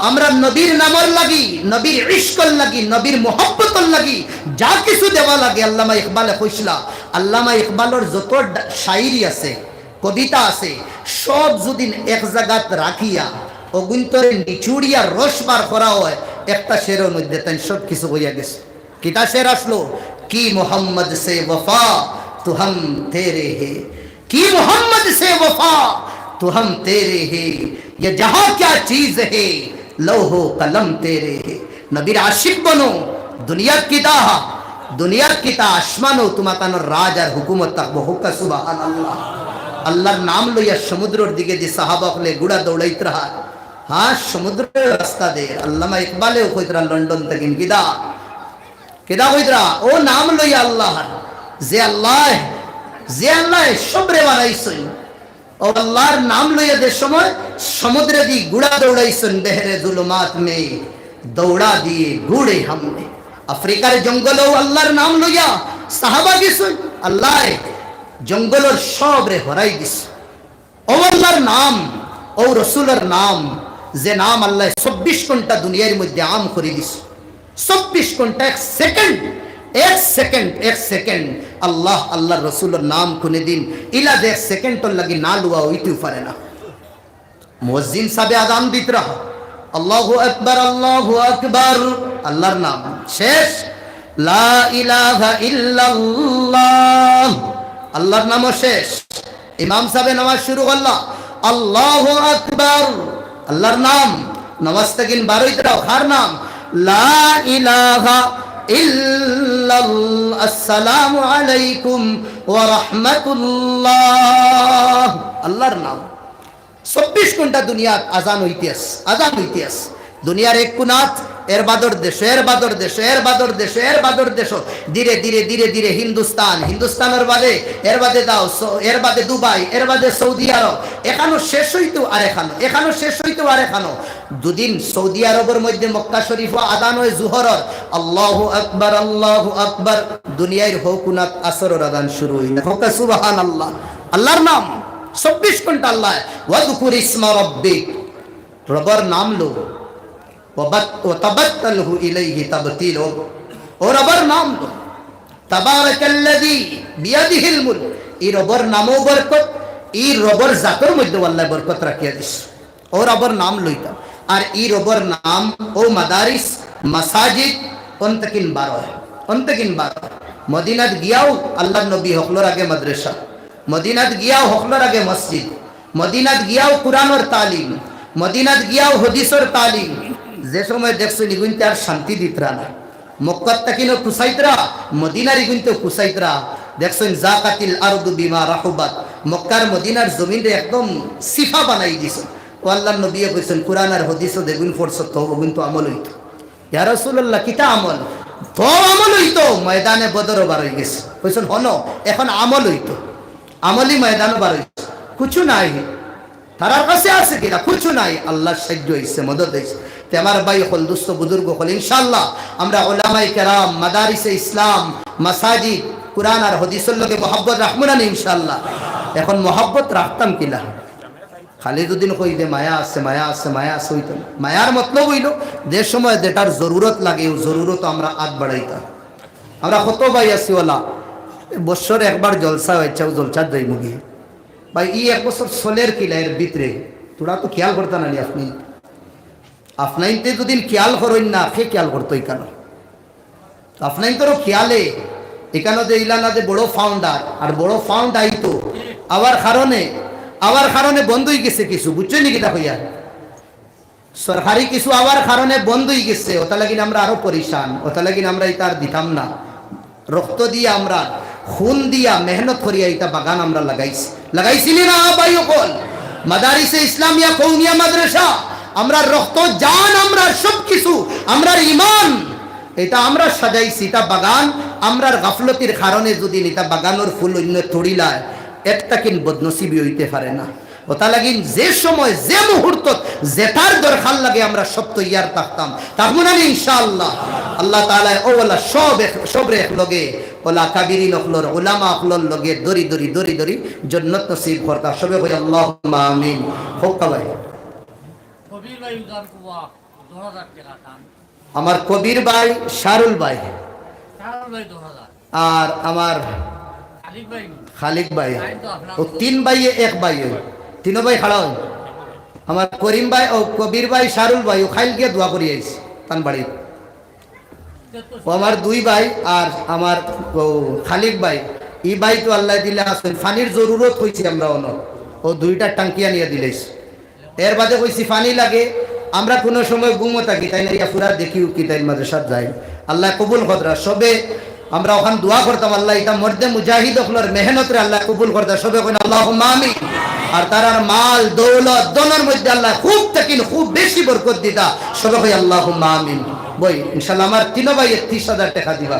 আমরা নবীর নামর লাগি, নবীর ইশকর লাগি, নবীর মোহব্বতর লাগি যা কিছু দেওয়া লাগে, আল্লামা ইকবালে কইছলা, আল্লামা ইকবালর যত ডা-, শায়েরি আছে, কবিতা আছে, সব যুদি এক জাগাত রাখিয়া অগুইন্তরে নিচুড়িয়া রস বার করা অয়, একটা শেরর মধ্যে তাইন সব কিছু কইয়া গেছে। কিতা শের আছলো? "কি মোহাম্মদ সে ওফা তো হম তেরে হে, কি মোহাম্মদ সে ওফা তো হম তেরে হে, ইয়ে জাহাঁ কিয়া চিজ হে, লৌহ কলম তেরে হে।" নবীর আশিক বনো, দুনিয়াত কিতা, দুনিয়াত কিতা, আসমানো তুমাতানর রাজ আর হুকুমত থাকবো। কউক্কা সুবহানাল্লাহ। আল্লাহর নাম লইয়া সমুদ্রর দিকে দি সাহাবা অকলে ঘুড়া দৌড়াইতরা। হ্যাঁ, সমুদ্রর রাস্তা দে। আল্লামা ইকবালেও কইতরা লন্ডন থাকিন, কিতা? কিতা কইতরা? অউ নাম লইয়া আল্লাহর, যে আল্লায়, যে আল্লায় সবরে বানাইছইন, অউ আল্লাহর নাম লইয়া যে সময় সমুদ্রে দি ঘুড়া দৌড়াইছইন, বেহরে জুলুমাত মে দৌড়া দিয়ে ঘুড়ে হামনে। আফ্রিকার জঙ্গলো আল্লাহর নাম লইয়া সাহাবা গেছইন, আল্লায় জঙ্গলর সবরে হরাই দিছইন। অউ আল্লাহর নাম, অউ রসুলর নাম, যে নাম আল্লায় চব্বিশ ঘন্টা দুনিয়ার মধ্যে আম করি দিছইন। চব্বিশ ঘন্টা, এক সেকেন্ড, এক সেকেন্ড, এক সেকেন্ড আল্লাহ, আল্লাহর রসুলর নাম কুনুদিন ইলা যে এক সেকেন্ডর লাগি না লওয়া অইতেউ পারে না। মুয়াজ্জিন সাবে আজান দিতরা, "আল্লাহু আকবার, আল্লাহু আকবার", আল্লাহর নাম শেষ, "লা ইলাহা ইল্লাল্লাহ", আল্লাহর নামও শেষ। ইমাম সাবে নামাজ শুরু করলা, "আল্লাহু আকবার", আল্লাহর নাম, নামাজ থাকিন বারইতরা, কার নাম? "লা ইলাহা ইল্লাল্লাহ, আসসালামু আলাইকুম ওয়া রাহমাতুল্লাহ", আল্লাহর নাম। চব্বিশ ঘন্টা দুনিয়াত আজান অইতে আছে, আজান অইতে আছে। দুনিয়ার এক কুনাত, এর বাদর দেশ, এর বাদর দেশ, এর বাদর দেশ, এর বাদর দেশ। ধীরে ধীরে, ধীরে ধীরে হিন্দুস্তান, হিন্দুস্তানর বাদে, এর বাদে দাও, সৌ-, এর বাদে দুবাই, এর বাদে সৌদি আরব। এখানো শেষ অইতো আর এখানো, এখানো শেষ অইতো আর এখানো। দুদিন সৌদি আরবর মধ্যে মক্কা শরীফো আজান অয় জুহরর, "আল্লাহু আকবার, আল্লাহু আকবার", দুনিয়ার হউ কুনাত আসরর আজান শুরু অইন। কউক্কা সুবহানাল্লাহ। আল্লাহর নাম, চব্বিশ ঘন্টা আল্লাহ। "ওয়াজকুর ইসমা রব্বিক", রবর নাম লো। "ওয়াবাত-, ওয়াতাবাত্তালহু ইলাইহি তাবতিল", ও, ও রবর নাম লো। "তাবারাকাল্লাযী বিয়াদিহিল মুলক", ই রবর নামও বরকত, ই রবর জাতর মধ্যে আল্লায় বরকত রাখিয়া দিছে। ও রবর নাম লইতাম। আর ই রবর নাম, ও মাদারিস, মাসাজিদ, অন্তেকিন বারো, অন্তেকিন বারো। মদিনাত গিয়াও আল্লাহর নবী হকলর আগে মাদ্রাসা, মদিনাত গিয়াও হকলর আগে মসজিদ, মদিনাত গিয়াও কুরআনর তালিম, মদিনাত গিয়াও হাদিসর তালিম। যে সময় দেখছইন ইগুইন্তে আর শান্তি দিতরা না, মক্কাত তাকিনও কুসাইতরা, মদিনার ইগুইন্তেও কুসাইতরা। দেখছইন, জাকাতিল আরদু বিমা রাহুবাত, মক্কার মদিনার জমিনরে একদম সিফা বানাই দিছইন। ও আল্লাহর নবীয়ে কইছইন, কুরআন আর হাদিসও যেগুইন পড়ছো তো ওগুইন তো আমল অইতো। ইয়া রাসূলুল্লাহ, কিতা আমল? তো আমল অইতো, ময়দানে বদরও বার অইগেছে। কইছইন, হনো, এখন আমল অইতো, আমলি ময়দানও বার অইছে, কুছু নাই। তারার কাছে আছে কিনা? কুছু নাই। আল্লাহর সাহায্য অইছে, মদদ অইছে। তে আমার ভাই অকল, দুস্ত বুজুর্গ অকল, ইনশাআল্লাহ আমরা উলামায়ে কেরাম, মাদারিসে ইসলাম, মাসাজিদ, কুরআন আর হাদিসর লগে মহব্বত রাখমু না নি ইনশাআল্লাহ? এখন মহব্বত রাখতাম কিলা? খালি দুদিন কই যে মায়া আছে, মায়া আছে, মায়া আছে, অইতো না। মায়ার মতলব অইলো যে সময় যেটার জরুরত লাগে, ও জরুরত আমরা আত বাড়াইতাম। আমরা কত ভাই আছি ওলা, বছর একবার জলসা অয়, চাও জলসাত যাইমুগি। ভাই, ই এক বছর চলের কিলা এর ভিতরে, তোরা তো খেয়াল করতা না নি আপনি। আপনাইনতে যদি খেয়াল করইন না, কে খেয়াল করতো ইখানো? আপনাইনতরও খেয়ালে, ইখানো যে ইলা না যে বড় ফাউন্ডার, আর বড় ফাউন্ড আইতো, আবার কারণে, আবার কারণে বন্ধ অইগেছে কিছু, বুঝছইন নি কিতা কইয়ার? সরকারি কিছু আবার কারণে বন্ধ অইগেছে, ওটা লাগিন আমরা আরো পরেশান, ওটা লাগিন আমরা ইতা আর দিতাম না। রক্ত দিয়া আমরা, খুন দিয়া, মেহনত করিয়া ইটা বাগান আমরা লাগাইছি, লাগাইছি নি না ভাই অকল? মাদারিসে ইসলামিয়া কওমিয়া মাদ্রাসা, আমরার রক্ত, জান, আমরার সব কিছু, আমরার ইমান, ইটা আমরা সাজাইছি, ইটা বাগান। আমরার গাফলতির কারণে যদি ইটা বাগানর ফুল অইন্য তুড়িলায়, এর তাকিন বদনসিবি অইতে পারে না। ওটা লাগিন যে সময়, যে মুহূর্ত, যেটার দরকার লাগে, আমরা সব তৈয়ার থাকতাম, থাকমু না নি ইনশাআল্লাহ? আল্লাহ তাআলায় ও ওলা সব এক, সবরে এক লগে, ওলা কাবিরিন অকলর, উলামা অকলর লগে দরি দরি, দরি দরি জন্নত নসিব করতা। সবে কই আল্লাহুম্মা আমিন। হক্কা ভাই। কবির ভাই উজান কুয়া, দশ হাজার টেকা দান। আমার কবির ভাই, শাহরুল ভাই, শাহরুল ভাই দশ হাজার। আর আমার খালিক ভাই। খালিক ভাই। তাইন তো আপনার ও তিন ভাইয়ে এক ভাই অই। তিনো ভাই খাড়া অই। আমার করিম ভাই, ও কবির ভাই, শাহরুল ভাই, ও খাইল গিয়া দোয়া করি আইছি, তান বাড়ি। ও আমার দুই ভাই আর আমার ও খালিক ভাই, ই ভাই তো আল্লাহ দিলে আছেন, পানির জরুরত অইছে আমরা অনো, ও দুইটা টাঙ্কি আনিয়া দিলাইছে। এর বাদে কইছি পানি লাগে, আমরা কোনো সময় ঘুমো থাকি, তাইন ইয়া পুরা দেখিও কি তাইন মাদ্রাসাত যাই। আল্লাহ কবুল করতা সবে, আমরা ওখান দোয়া করতাম, আল্লাহ ইটা মর্দে মুজাহিদ অকলর মেহনতরে আল্লাহ কবুল করতা, সবে কইন আল্লাহুম্মা আমিন। আর তারার মাল দৌলত দনর মধ্যে আল্লাহ খুব তাকিন খুব বেশি বরকত দিতা, সবে কই আল্লাহুম্মা আমিন। বই ইনশাআল্লাহ আমার তিনো ভাইয়ে ত্রিশ হাজার টেকা দিবা।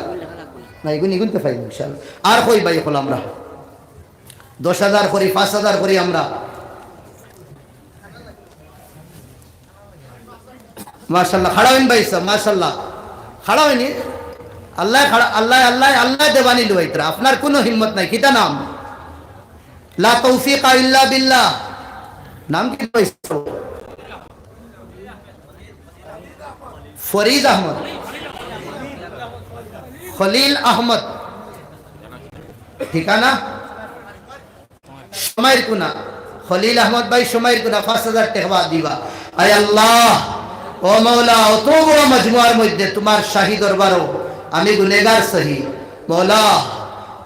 না, ইগুন, ইগুন তো পাইব ইনশাআল্লাহ। আর কই ভাই অকল আমরা দশ হাজার করি, পাঁচ হাজার করি আমরা। মাশাআল্লাহ, খাড়া অইন ভাই সাব, মাশাআল্লাহ। খাড়া অইনি। আল্লাহ খাড়া, আল্লাহ, আল্লাহ, আল্লাহ দেবানি লুয়াইতরা। আপনার কোনো হিম্মত নাই। কিতা নাম? লা তৌফিকা ইল্লা বিল্লাহ। নাম কি ভাই সাব? ফরিদ আহমদ। খলিল আহমদ। ঠিকানা? সময়র কুনা, খলিল আহমদ ভাই সময়র কুনা পাঁচ হাজার টেকা দিবা। আয় আল্লাহ, ও মৌলা, অত বড় মজমুয়ার মধ্যে তোমার শাহী দরবারও আমি গুনেগার সহি। মৌলা,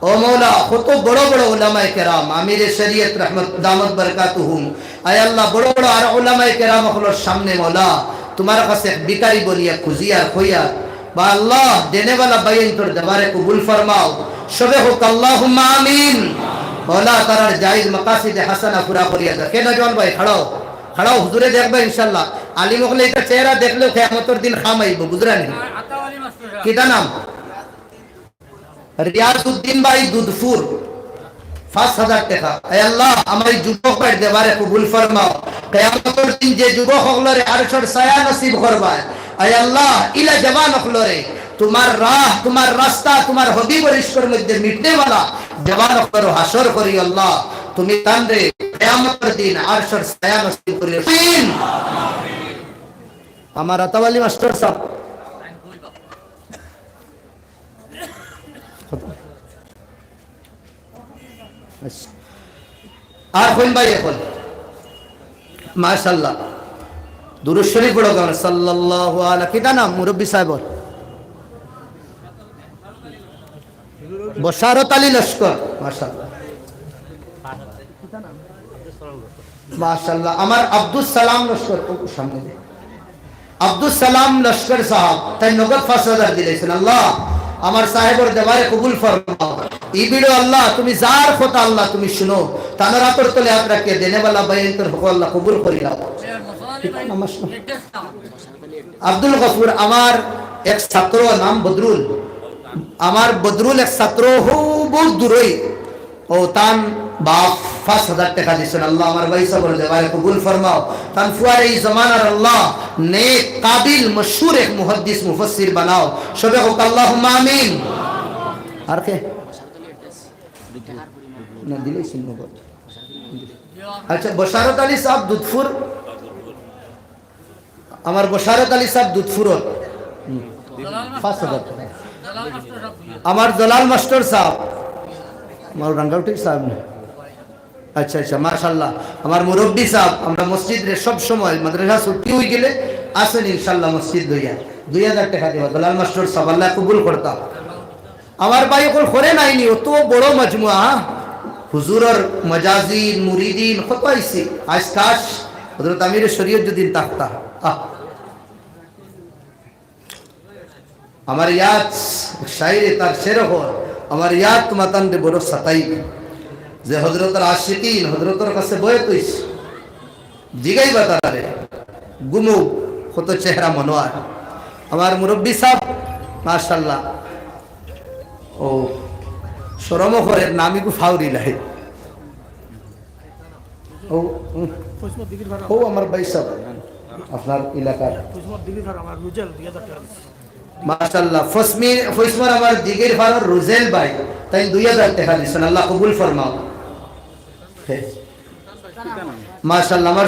ও মৌলা, কত বড় বড় উলামায়ে কেরাম, আমিরে শরীয়ত রহমত দামত বরকাতুহুম, আয় আল্লাহ, বড় বড় আর উলামায়ে কেরাম অকলর সামনে মৌলা, তোমার কাছে এক ভিখারি বনিয়া খুঁজিয়ার কইয়ার, বা আল্লাহ, দেনেওয়ালা ভাইয়াইন্তর দেওয়ারে কবুল ফরমাও। সবে হোক আল্লাহুম্মা আমিন। মৌলা, তারার জায়েজ মাকাসিদে হাসানা পুরা করিয়া দেও। কে নজওয়ান ভাই, খাড়াও, খাড়াও, হুজুরে দেখবা ইনশাআল্লাহ। আলিম অকলে ইটা চেহারা দেখলেও কিয়ামতর দিন কাম আইবো, বুঝরা নি? কিতা নাম? রিয়াজউদ্দিন ভাই দুধপুর, পাঁচ হাজার টেকা। এ আল্লাহ, আমার এই যুবক ভাইর দেওয়ারে কবুল ফরমাও। কিয়ামতর দিন যে যুবক অকলরে আরশর ছায়া নসিব করবায়, এ আল্লাহ, ইলা জওয়ান অকলরে তোমার রাহ, তোমার রাস্তা, তোমার হবিবর ইশকর মধ্যে মিটনেওয়ালা জওয়ান অকলরে হাশর করি আল্লাহ, তুমি তানরে কিয়ামতর দিন আরশর ছায়া নসিব করি। আমিন। আমার আতাওয়ালি মাস্টার সাব। আচ্ছা। আর কোন ভাই এখন? মাশাআল্লাহ। দুরূদ শরীফ পড়ো কেমন? সাল্লাল্লাহু আলা, কিতা নাম মুরব্বী সাহেবর? বশারত আলী লস্কর। মাশাআল্লাহ। মাশাআল্লাহ। আমার আব্দুস সালাম লস্কর, ও সামনে দে। আব্দুস সালাম লস্কর সাহেব, তাইন নগদ পাঁচ হাজার দিলাইছইন। আল্লাহ, আমার সাহেবর দেওয়ারে কবুল ফরমাও। ই ভিডিও আল্লাহ, তুমি যার কথা আল্লাহ তুমি শুনো, তানর আতর তলে আত রাখিয়া দেনেওয়ালা ভাইয়াইন্তর হক আল্লাহ কবুল করি নাও। আব্দুল গফুর, আমার এক ছাত্র, নাম বদরুল, আমার বদরুল এক ছাত্র, হউ বউত দূরই, ও তান বাপ পাঁচ হাজার টেকা দিছইন। আল্লাহ, আমার ভাই সাহেবর দেওয়ারে কবুল ফরমাও। তান ফুয়ারে ই জমানার আল্লাহ নেক, কাবিল, মশহুর এক মুহাদ্দিস মুফাসসির বানাও। সবে কউক্কা আল্লাহুম্মা আমিন। আর কে? না, দিলাইছইন নগদ। আচ্ছা, বশারত আলী সাহেব দুধপুর, আমার বশারত আলী সাহেব দুধপুরর। হুম। পাঁচ হাজার টেকা। আমার জলাল মাস্টর সাহেব, আমার রাঙ্গাউটি সাহেব না? আচ্ছা, আচ্ছা, মাশাআল্লাহ। আমার মুরব্বী সাহেব, আমরা মসজিদরে সব সময় মাদ্রাসা ছুটি অইগেলে আছইন ইনশাআল্লাহ মসজিদ লইয়া। দুই হাজার টেকা দিবা, জলাল মাস্টর সাহেব, আল্লাহ কবুল করতা। আমার ভাই অকল করে নাইনি, অত বড় মজমুয়া, হুজুরর মজাজিন, মুরিদিন, কত আইছে। আইজ কাশ, হযরত আমিরে শরীয়ত যদি থাকতা। আহ। আমার ইয়াদ, শাইরে তার শের অকল, আমার ইয়াদ মাতানরে বড় সাতাই, যে হযরতর আশিকিন, হযরতর কাছে বয়ে তুইস, জিগাইবা তারারে, ঘুমো, কত চেহারা মনোয়ার। আমার মুরব্বী সাহেব, মাশাআল্লাহ, ও, শরমও করে, নামই গু ফাউরি লাই। ও, উম, ও আমার ভাই সাহেব, আপনার এলাকার। মাশাআল্লাহ, ফসমি-, ফৈসমর আমার দিগির ফারর রুজেল ভাই, তাইন দুই হাজার টেকা দিছইন, আল্লাহ কবুল ফরমাও। হে। মাশাআল্লাহ, আমার